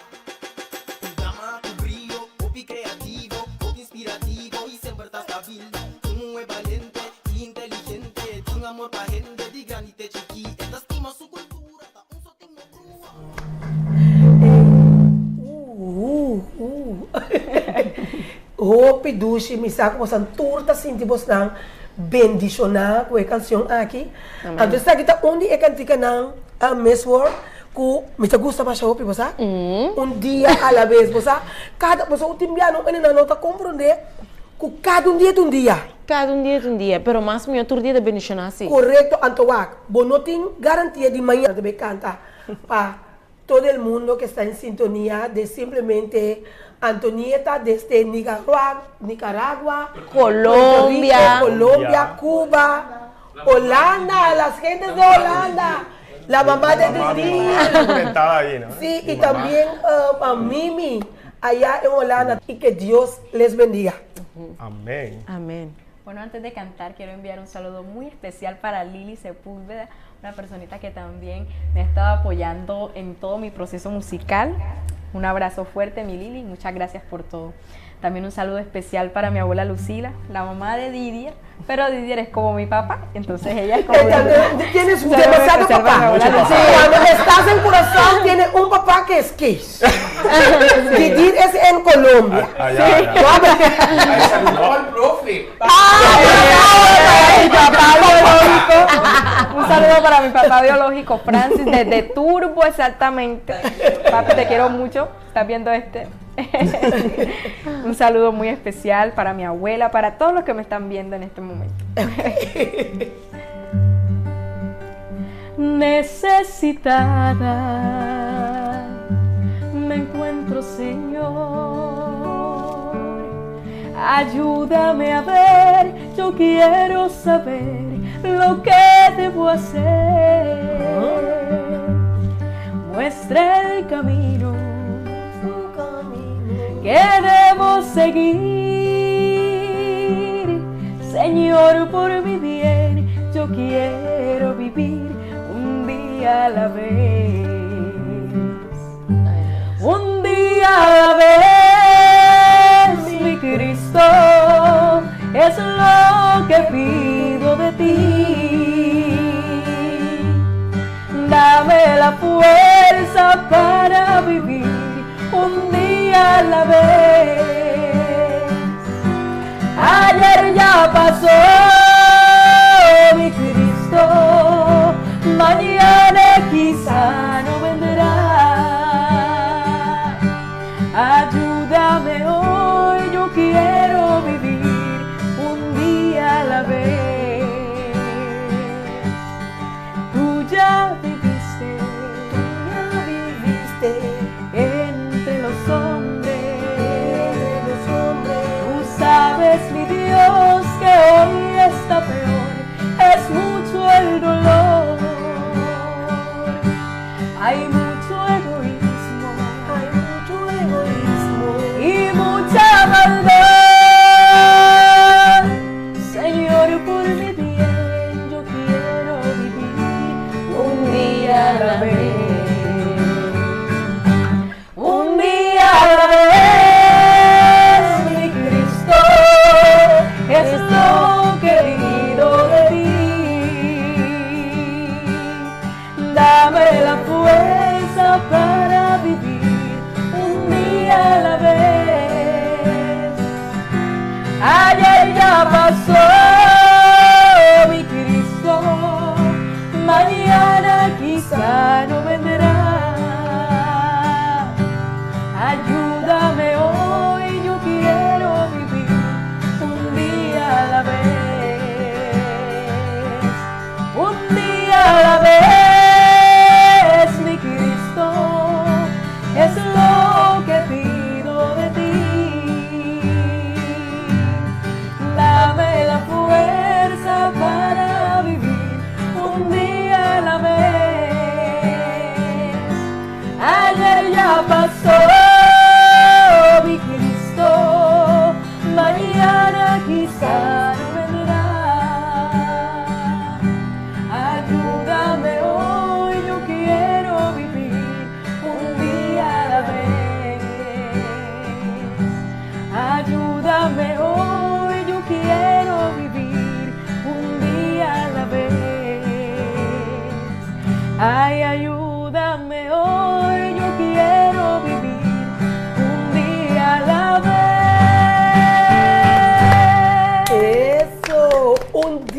Un dama ku brio, hopi kreativo, hopi inspirativo i semper ta stabil. Un muhé balente i inteligente, tin amor pa hende di grandi te chikí. E ta stima su kultura, ta un so tin no brua. Hopi dushi mi sa ku bosan tur ta sinti bosnan bendishoná ku e kansion aki. Anto esaki ta un di e kantikanan mes wor ku mi ta gusta masha hopi bo sa. Un dia a la bes bo sa kada bo sa un tin biaha no no ta komprondé ku kada un dia ta un dia. Kada un dia ta un dia pero mas mihó tur dia ta bendishoná si. Korekto anto wak bo no tin garantia di mañana ta bay kanta pa Todo el mundo que está en sintonía de simplemente Antonieta desde Nicaragua, Colombia, Puerto Rico, Colombia, Cuba, Holanda, las gentes de Holanda, la mamá de Didi. Sí, y también a Mimi allá en Holanda. Y que Dios les bendiga. Amén. Amén. Bueno, antes de cantar, quiero enviar un saludo muy especial para Lili Sepúlveda, una personita que también me ha estado apoyando en todo mi proceso musical. Un abrazo fuerte, mi Lili, muchas gracias por todo. También un saludo especial para mi abuela Lucila, la mamá de Didier, pero Didier es como mi papá, entonces ella es como mi papá. Tienes demasiado papá. Cuando estás en Curazao, tienes un papá que es Kees. Didier es en Colombia. Allá, allá. Saludó al profe. ¡Ah! Mi papá biológico. Un saludo para mi papá biológico, Francis, desde Turbo, exactamente. Papi, te quiero mucho. Estás viendo este. Un saludo muy especial para mi abuela, para todos los que me están viendo en este momento. Necesitada me encuentro, Señor. Ayúdame a ver, yo quiero saber lo que debo hacer. Muestra el camino que debo seguir. Señor, por mi bien, yo quiero vivir un día a la vez. Un día a la vez, mi Cristo, es lo que pido de ti. Dame la fuerza para vivir un día a la vez. Ayer ya pasó mi Cristo, mañana quizá no vendrá. Ayúdame hoy, yo quiero vivir un día a la vez. Tú ya viviste, tú ya viviste entre los hombres, entre los hombres. Tú sabes, mi Dios, que hoy estoy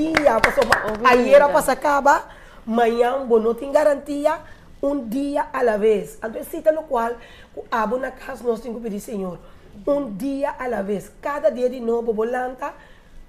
dia, pasobra ayera pasa kaba, mañan bo no tin garantia, un dia a la vez. Anto esei ta lokual ku abo na kas nos tin ku pidi Señor, un dia a la vez, kada dia di nobo bo lanta,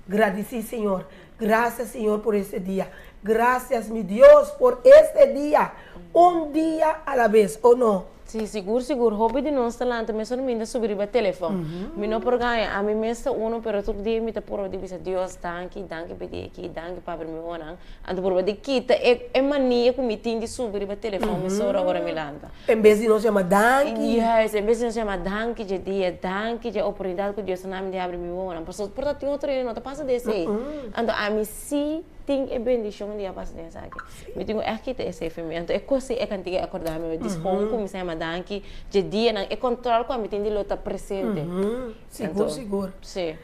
gradisí Señor, Gracias Señor por este dia, gracias mi Dios por este dia, un dia a la vez, o no? Sí, sigur sigur, hopi di nos ta lanta mesora mi ta subi riba telefon. Mi no por gaña, ami mes ta uno pero tur dia mi ta purba di bisa Dios danki, danki pa e dia aki, danki pa abri mi ohonan. Anto purba di kita e e mania ku mi tin di subi riba telefon mesora ora mi lanta. En bes di nos yama danki. Juist, en bes di nos yama danki dje dia, danki dje oportunidat ku Dios a na mi di abri mi wowonan. Pasobra por ta tin otro hende no ta pasa di esei. Anto ami sí tin e bendishon di a pasa den esaki. Mi tin ku ègt kita esei for mi. Anto e kos ei e kantiga a kòrda mi. Di skon kuminsá yama danki dje dianan, e kòntròl ku ami tin di lo ta presente. Sigur, sigur. Sí.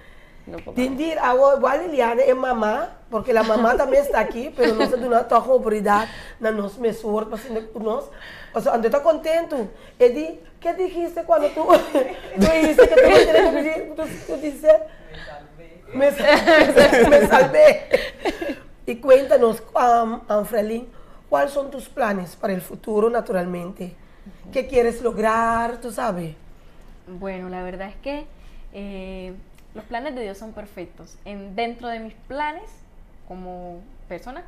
No por Tin di awor igual Liliana e mama, porque la mama tambe sta aki, pero nos a duna tòg oportunidad na nos mes soort pa sinta ku nos. Pasobra anto e ta kontentu. E di, ke dijiste cuando tu tu dijiste ke tu no tiene ke pedir? Tu tu dijiste? Me salvé. Me salvé. Y cuéntanos, Frelyn, cuál son tus planes para el futuro naturalmente? Ke quieres lograr? Tu sabe. Bueno, la verdad es que eh, los planes de Dios son perfectos. En, dentro de mis planes como persona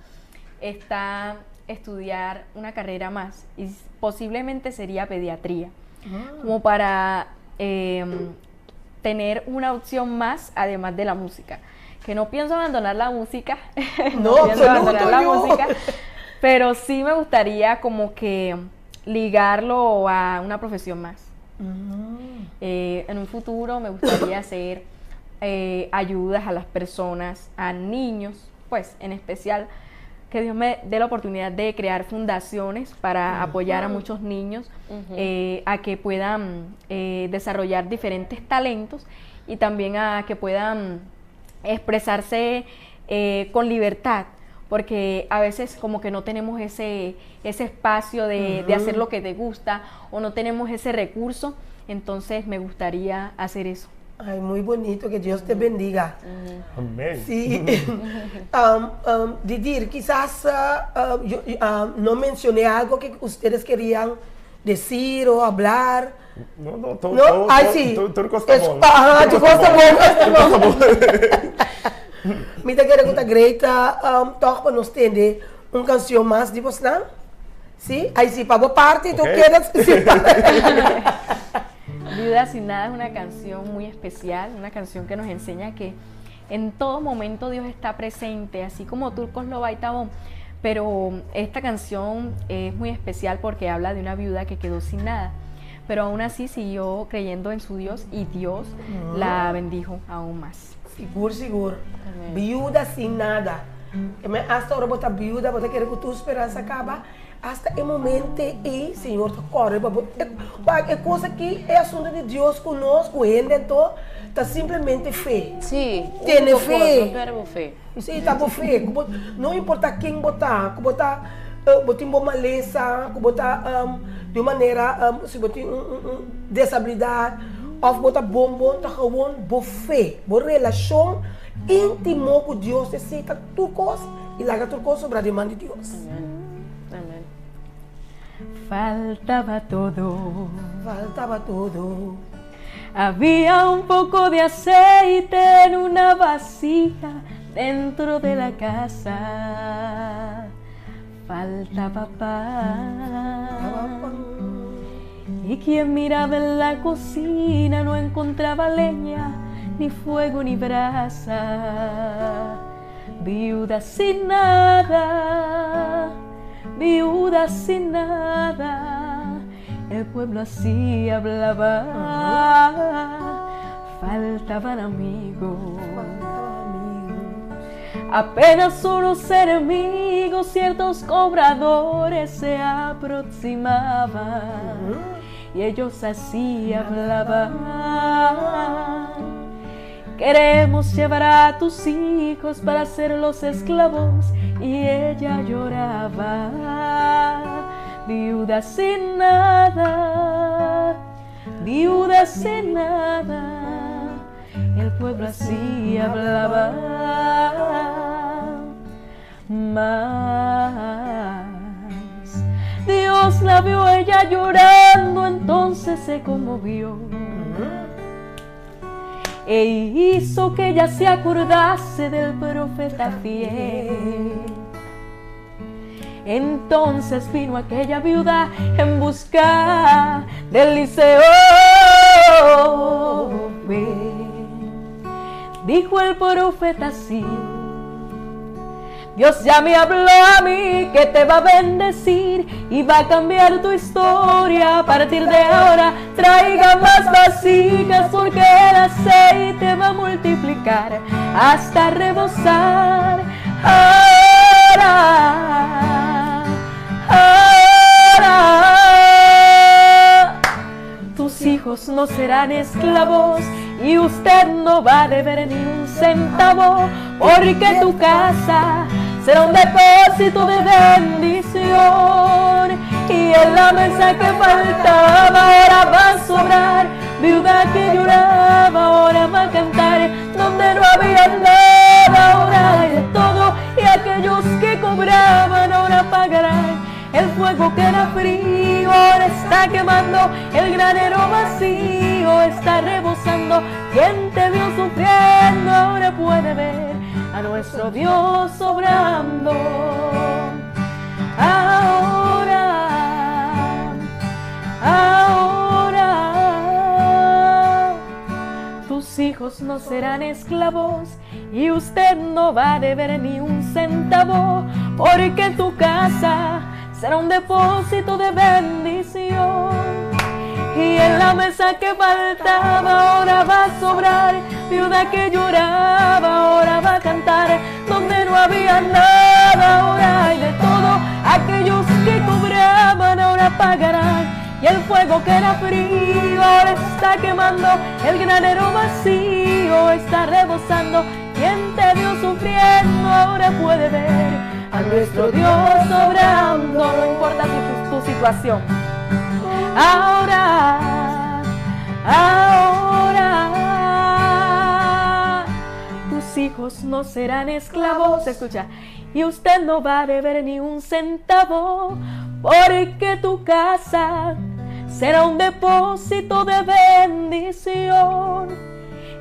está estudiar una carrera más y posiblemente sería pediatría, ah. como para em, tener una opción más además de la música. Que no pienso abandonar la música, no, pienso abandonar la música, pero sí me gustaría como que ligarlo a una profesión más. Mm. Eh, en un futuro me gustaría hacer eh, ayudas a las personas, a niños, pues en especial que Dios me dé la oportunidad de crear fundaciones para apoyar a muchos niños eh, a que puedan desarrollar diferentes talentos y también a que puedan expresarse con libertad, porque a veces como que no tenemos ese, ese espacio de, de hacer lo que te gusta o no tenemos ese recurso, entonces me gustaría hacer eso. Ay, muy bonito, que Dios te bendiga. Amén. Sí. um, um, Didir, quizás uh, yo no mencioné algo que ustedes querían decir o hablar. No, no, todo, no? todo, Ay, sí. Tur kos ta bon. Aha, tur kos ta bon. Mi ta kere ku ta great um, toch pa nos tende un canción mas di bosnan. Sí? Ay, sí, pa bo parti, tu quieres. Sí. Viuda sin nada es una canción muy especial, una canción que nos enseña que en todo momento Dios está presente, así como Turcos lo Tabón. Pero esta canción es muy especial porque habla de una viuda que quedó sin nada, pero aún así siguió creyendo en su Dios y Dios la ah. bendijo aún más. Sigur, sigur. Viuda sin nada. Hasta ora bo ta viuda, bo ta kere ku tur speransa kaba, hasta e momento ei Señor ta kòrda pa bo. E kos aki, e asuntu di Dios ku nos, ku hende anto, ta simplemente fe. Sí. Tene fe. No pèrdè bo fe. Sí, ta bo fe. Ku bo, no importa ken bo ta, ku bo ta, bo tin bo malesa, ku bo ta di un manera, si bo tin un desabilidat, òf bo ta bon bon, ta gewoon bo fe, bo relashon íntimo ku Dios, esei ta tur kos i laga tur kos sobra den man di Dios. Amen. Faltaba todo. Faltaba todo. Había un poco de aceite en una vasija dentro de la casa. Faltaba pan. Y quien miraba en la cocina no encontraba leña, ni fuego, ni brasa. Viuda sin nada, viuda sin nada. El pueblo así hablaba. Faltaban amigos. Apenas unos enemigos, ciertos cobradores se aproximaban y ellos así hablaban. Queremos llevar a tus hijos para ser los esclavos y ella lloraba, viuda sin nada, viuda sin nada. El pueblo así hablaba. Mas Dios la vio a ella llorando, entonces se conmovió. E hizo que ella se acordase del profeta fiel. Entonces vino aquella viuda en busca del Eliseo. Dijo el profeta así. Dios ya me habló a mí que te va a bendecir y va a cambiar tu historia. A partir de ahora traiga más vasijas porque el aceite va a multiplicar hasta rebosar. Ahora, ahora. Tus hijos no serán esclavos y usted no va a deber ni un centavo, porque tu casa será un depósito de bendición. Y en la mesa que faltaba ahora va a sobrar, viuda que lloraba ahora va a cantar, donde no había nada ahora hay de todo, y aquellos que cobraban ahora pagarán. El fuego que era frío ahora está quemando, el granero vacío está rebosando. Quien te vio sufriendo ahora puede ver a nuestro Dios obrando. Ahora, ahora, tus hijos no serán esclavos y usted no va a deber ni un centavo, porque tu casa será un depósito de bendición. Y en la mesa que faltaba ahora va a sobrar, viuda que lloraba ahora va a cantar, donde no había nada ahora hay de todo, aquellos que cobraban ahora pagarán. Y el fuego que era frío ahora está quemando, el granero vacío está rebosando. Quien te vio sufriendo ahora puede ver a nuestro Dios obrando, no importa tu situación. Ahora, ahora, tus hijos no serán esclavos, escucha, y usted no va a deber ni un centavo, porque tu casa será un depósito de bendición.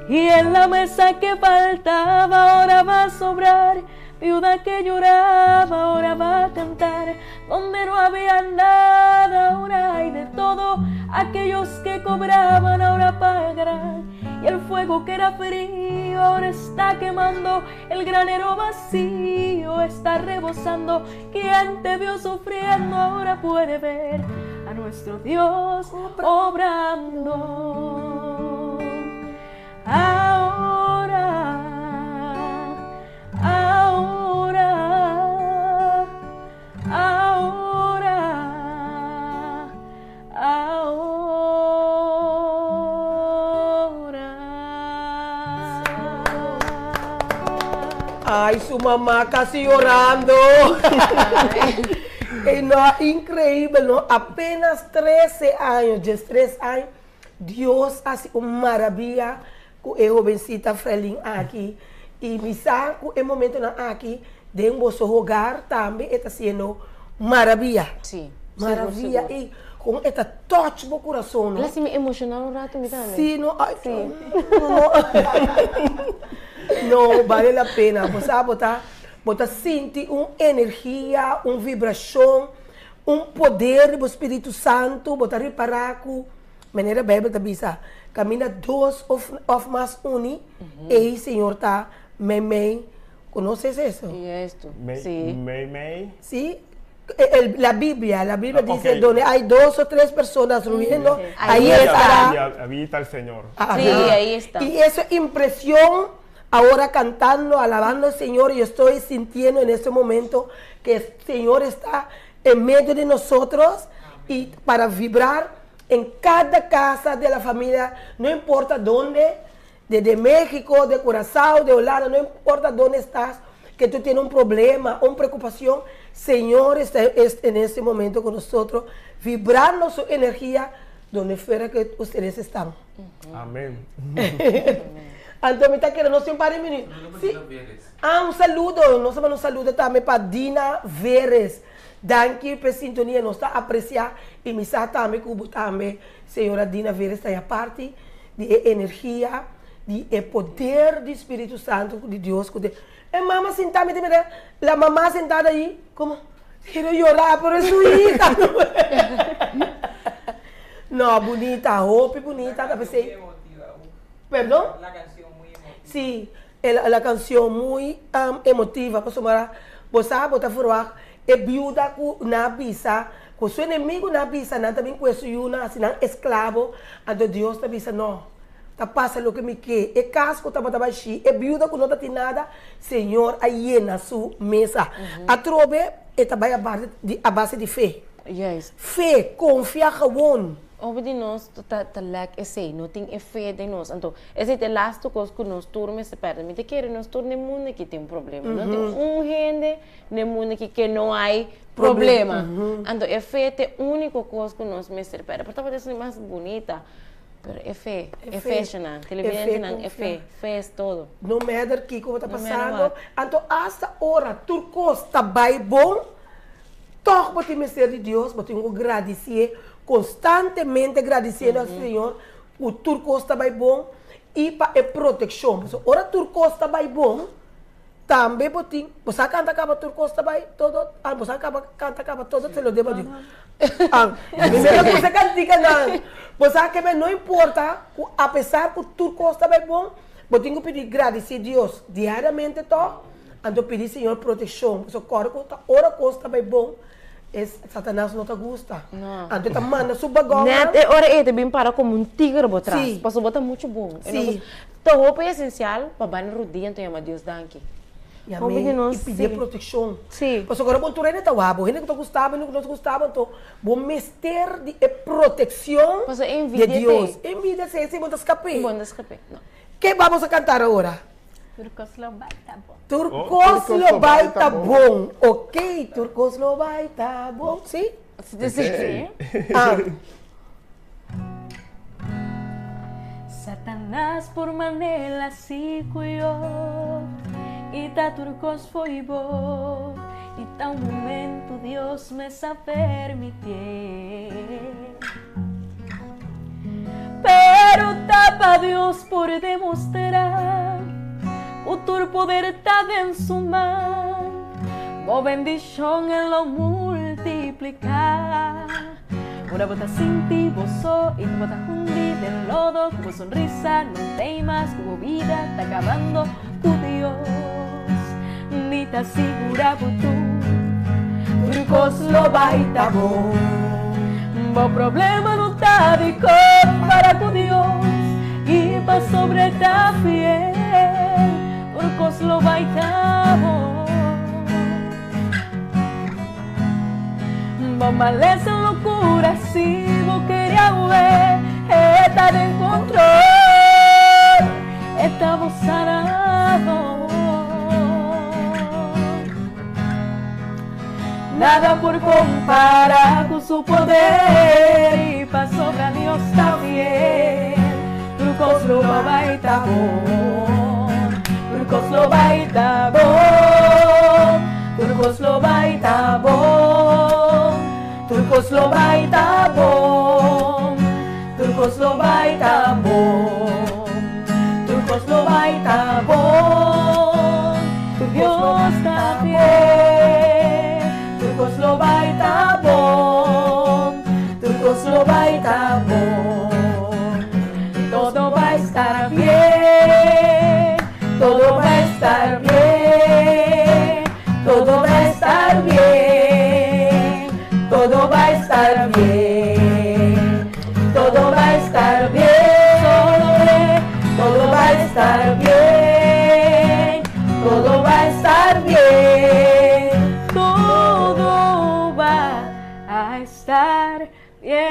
Y en la mesa que faltaba ahora va a sobrar, viuda que lloraba ahora va a cantar, donde no había nada ahora hay de todo, aquellos que cobraban ahora pagarán. Y el fuego que era frío ahora está quemando, el granero vacío está rebosando. Quien te vio sufriendo ahora puede ver a nuestro Dios obrando. Ahora, ahora, ahora, ahora. Ay, su mamá casi llorando. No, increíble, ¿no? Apenas 13 años, 13 años, Dios hace una maravilla con e jovencita Frelin aki. Y mi sa ku e momento nan aki, den boso hogar tambe e ta haciendo maravilla. Sí. Maravilla. Sigur, sigur. Y con e ta touch bo curason, no? El a haci mi emociona un rato, mi tambe. Sí, no, ay, Sí. no, no, vale la pena. Bo sa, bo ta sinti un energia, un vibracion, un poder di Spirito Santo, bo ta ripara ku, manera Bijbel ta bisa, caminda dos of mas uni, ey Señor ta meimei. ¿Conoces eso? Y esto, Mei, sí. mei, mei. Sí. La Biblia Ah, dice, ok. donde hay dos o tres personas reuniendo, Sí. ahí Ahí estará. Y habita el Señor. Ajá. Sí, ahí está. Y esa impresión, ahora cantando, alabando al Señor, yo estoy sintiendo en este momento que el Señor está en medio de nosotros y para vibrar en cada casa de la familia, no importa dónde, desde México, de Curazao, de Holanda, no importa dónde estás, que tú tienes un problema, una preocupación, Señor está en este momento con nosotros, vibrando su energía donde fuera que ustedes están. Amén. Anto mi ta kere nos tin un par di minuut. Si. Ah, un saludo. Nos ta manda un saludo tambe pa Dina Veres. Danki p'e sintonia, nos ta aprecia y mi sa tambe cu bo tambe, señora Dina Veres, ta ya parti di e energia, di e poder di Spiritu Santo di Dios cu te. E mama sinta mi ta mira la mama sentada ahi como quiere llorar pero es su hija. No, bunita, hopi bunita ta pesey. Perdon? La canción muy emotiva. Sí, la canción muy emotiva pasobra bo sa bo ta verwagt e biuda cu nan a bisa cu su enemigo nan a bisa nan ta bin cu e su yunan haci nan esclavo anto Dios ta bisa no ta pasa loke mi ke e cas cu tabata bashi e biuda cu no ta tin nada Señor a yena su mesa atrobe e ta bay a base di fe fe confia gewoon. Hopi di nos ta ta lek esei, no tin e fe den nos. Anto, esei ta e lastu kos ku nos tur mester pèrdè. Mi ta kere nos tur den mundu aki tin problema. No tin un hende den mundu aki ke no hay problema. Anto, e fe ta e úniko kos ku nos mester pèrdè. Por tabata esun di mas bunita, pero e fe, e fe shana, televidentenan, e fe, fe es todo. No matter kiko bo ta pasando, anto asta ora tur kos ta bai bon, tòg bo tin mester di Dios, bo tin ku gradisié Constantemente gradiciendo al Señor cu tur cos ta bay bon y pa e proteccion. Pasobra ora tur cos ta bay bon, tambe bo tin, bo sa canta caba tur cos ta bay todo, ah bo sa caba canta caba todo se lo debo a Dios. Ah, mi mester cusa canticanan. Bo sa ke no importa cu apesar cu tur cos ta bay bon, bo tin cu pidi gradici Dios diariamente toch, anto pidi Señor proteccion. Pasobra core cu ta ora cos ta bay bon, E Satanas no ta gusta. No. Anto e ta manda su bagònnan. Nèt e ora ei ta bin para komo un tiger bo tras. Sí. Pasobra bo ta muchu bon. E no Sí. gusta. Ta hopi esensial pa bai na rudia anto yama Dios danki. Hopi di Yam'é nos i pidié sí. protekshon. Sí. Pasobra ora bo tur hende ta wak bo, hende ku ta gusta bo, hende ku no ta gusta bo, anto bo mester di e protekshon Pasobra e di envidia t'ei. Dios. E envidia t'ei, si bo no ta skap'é. Bo no ta skap'é, no. Ke bamos a kantar awor? Tur kos lo bai ta bon. Tur kos lo bai ta bon. Ok, tur kos lo bai ta bon. Si? Si, si. Ah. Satanas por manela si ku yo i ta tur kos fo'i bo i ta un momento Dios mes a permitié. Pero ta pa Dios por demostrá ku tur poder ta den su man. Bo bendishon e lo multipliká. Ora bo ta sinti bo so i ku bo ta hundi den lodo, ku bo sonrisa no t'ei mas, ku bo bida ta kabando, ku Dios mi ta sigurá bo tur. Tur kos lo bai ta bon. Bo problema no ta di compara cu Dios y pasobra e ta fiel tur cos lo bay ta bon. Bo malesa lo cura si bo kere awe e ta den control e ta bo sanador. Nada por compara cu su poder y pasobra Dios ta fiel. Tur cos lo bay ta bon, tur cos lo bay ta bon, tur cos lo bay ta bon, tur cos lo bay ta bon, tur cos lo bay ta bon, tur cos lo bay ta bon. Dios ta fiel, tur cos lo bay ta bon, tur cos lo bay ta bon. Todo va a estar bien, todo va a estar bien, todo va a estar bien, todo va a estar bien, todo va a estar bien, solo ve, todo va a estar bien, todo va a estar bien, todo va a estar bien.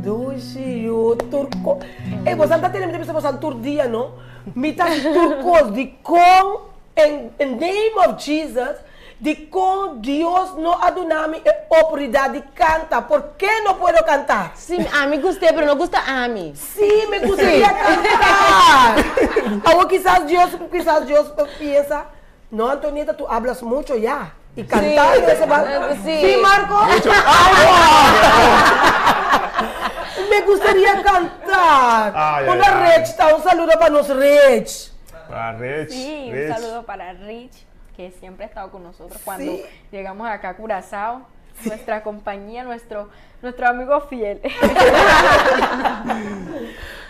Dushi yu tur ko. Ey bosan ta tene mi ta bisa bosan tur dia no. Mi ta tur kos di kon in in name of Jesus. Dikon Dios no a duna mi e oportunidat di kanta? Por ke no puedo kantar? Sí, ami gust'é, pero no gusta ami. Sí, mi gustaría kantar. Awor kisas Dios, kisas Dios piensa, No Antonieta, tu hablas mucho ya. Y cantando eso va. Sí. Sí, Marco. Mucho. Me gustaría cantar. Ay, ay, Una ay. Rich, ta un saludo pa nos Rich. Pa Rich. Sí, un Rich. saludo para Rich, que siempre ha estado con nosotros cuando Sí. llegamos acá a Curazao. Nuestra compañía, nuestro, nuestro amigo fiel.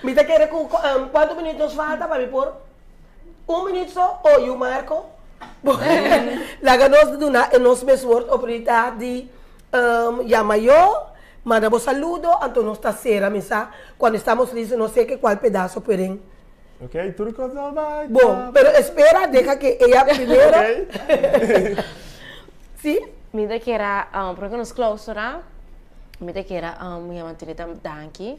Mi ta kere ku kuantu minuut nos falta pa mi por un minuut so o yu Marco? Laga nos duna e nos mes word oportunidat di yama yo, manda bo saludo, anto nos ta sera misa cuando estamos listo no sé ke cual pedazo pueden. Ok, tur cos lo bai. Bon, pero espera, deja que ella primero. Sí? Mi ta kera, prome ku nos clausura, mi ta kera yama Antonita danki.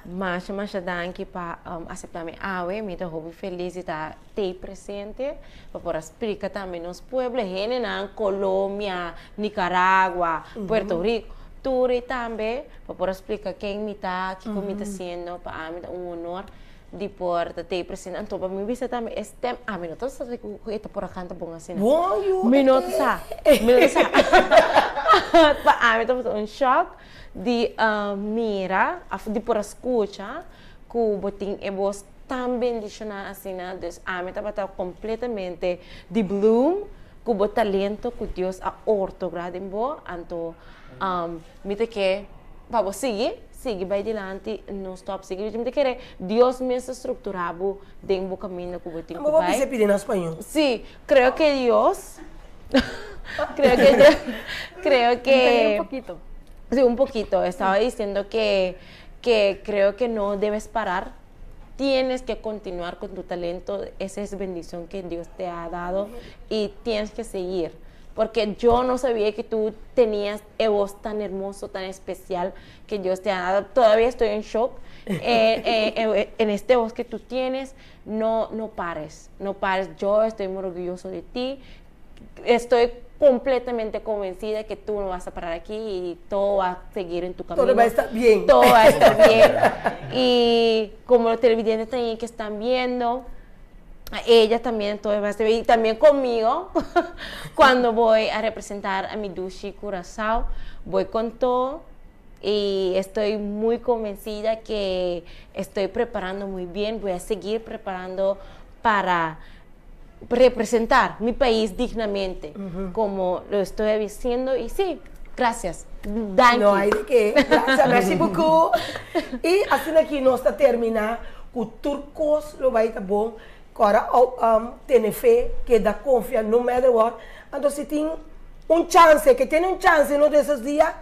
Masha, masha danki pa aseptá mi awe. Mi ta hopi felis di ta tei presente pa por a splika tambe nos pueblo, hendenan Colombia, Nicaragua, Puerto Rico, tur ei tambe pa por a splika ken mi ta, kiko mi ta hasiendo. Pa ami ta un honor di por ta tei presente. Anto pa mi bisa tambe e stem, ami no ta sa ku e ta por a kanta bon asina. Mi no ta sa, mi no ta sa. Pa ami tabata un shock di mira of di por a skucha ku bo tin e bos tan bendishoná asina. Dus ami tabata kompletamente di bloom ku bo talento ku Dios a ortogra den bo. Anto mi ta ke pa bo sigui, sigui bai dilanti, no stop sigui. Mi ta kere Dios mes ta strukturá bo den bo kaminda ku bo tin ku Bo bai. bisa pidi na spañó. Sí, creo que Dios, creo que Dios, creo que... Entendí un poquito. Sí, un poquito. Estaba diciendo que, que creo que no debes parar. Tienes que continuar con tu talento. Esa es bendición que Dios te ha dado y tienes que seguir. Porque yo no sabía que tú tenías e voz tan hermoso, tan especial que Dios te ha dado. Todavía estoy en shock en este voz que tú tienes. No, no pares, no pares. Yo estoy muy orgulloso de ti. Estoy completamente convencida que tú no vas a parar aquí y todo va a seguir en tu camino. Todo va a estar bien. Todo va a estar bien. Y como los televidentes también que están viendo, a ella también todo va a estar bien. Y también conmigo, cuando voy a representar a mi Dushi Curazao, voy con todo. Y estoy muy convencida que estoy preparando muy bien, voy a seguir preparando para representar mi país dignamente, como lo estoy haciendo. Y sí, gracias. Danki. No hay de qué. Gracias, merci beaucoup. I asina aki nos ta terminá ku tur kos lo bai ta bon. Kòrda tene fe, keda konfia no matter what. Anto si tin un chance, ke tene un chance uno de esos dia,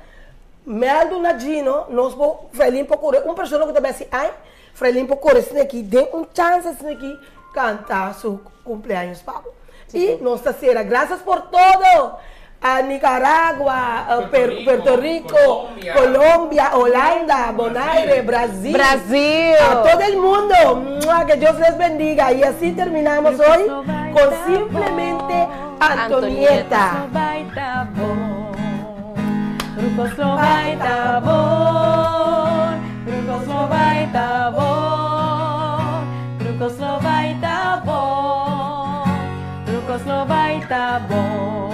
mèldu na Gino, nos por Frelin por kore un persona ku ta bèsi ai, Frelin por kore esaki aki den un chance esaki aki kanta su cumpleaños pa bo. I nos ta sera. Gracias por todo a Nicaragua, a Puerto Rico, Colombia, Holanda, Bonaire, Brasil. Brasil. A todo el mundo. Mua, Que Dios les bendiga. Y así terminamos hoy con simplemente Antonieta. Trucos lo baita bon, trucos lo baita bon, trucos lo baita bon, trucos lo baita bon.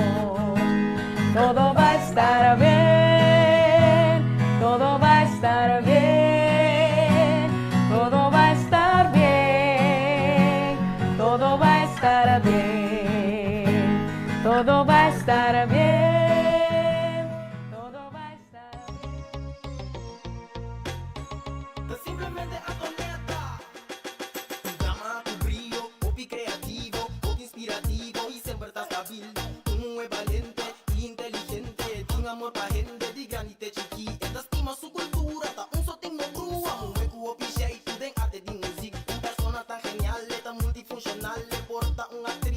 Todo va a estar bien, todo va a estar bien, todo va a estar bien, todo va a estar bien, todo va a estar bien, todo va a estar Simplemente Antonieta. Un dama ku brio, hopi kreativo, hopi inspirativo i semper ta stabil. Un muhé balente i inteligente, tin amor pa hende di grandi te chikí. E ta stima su kultura, ta un sotin no brua. Muhé ku hopi sheitu den arte di muzik. Un persona tan genial, e ta multifunshonal, e por ta un aktris.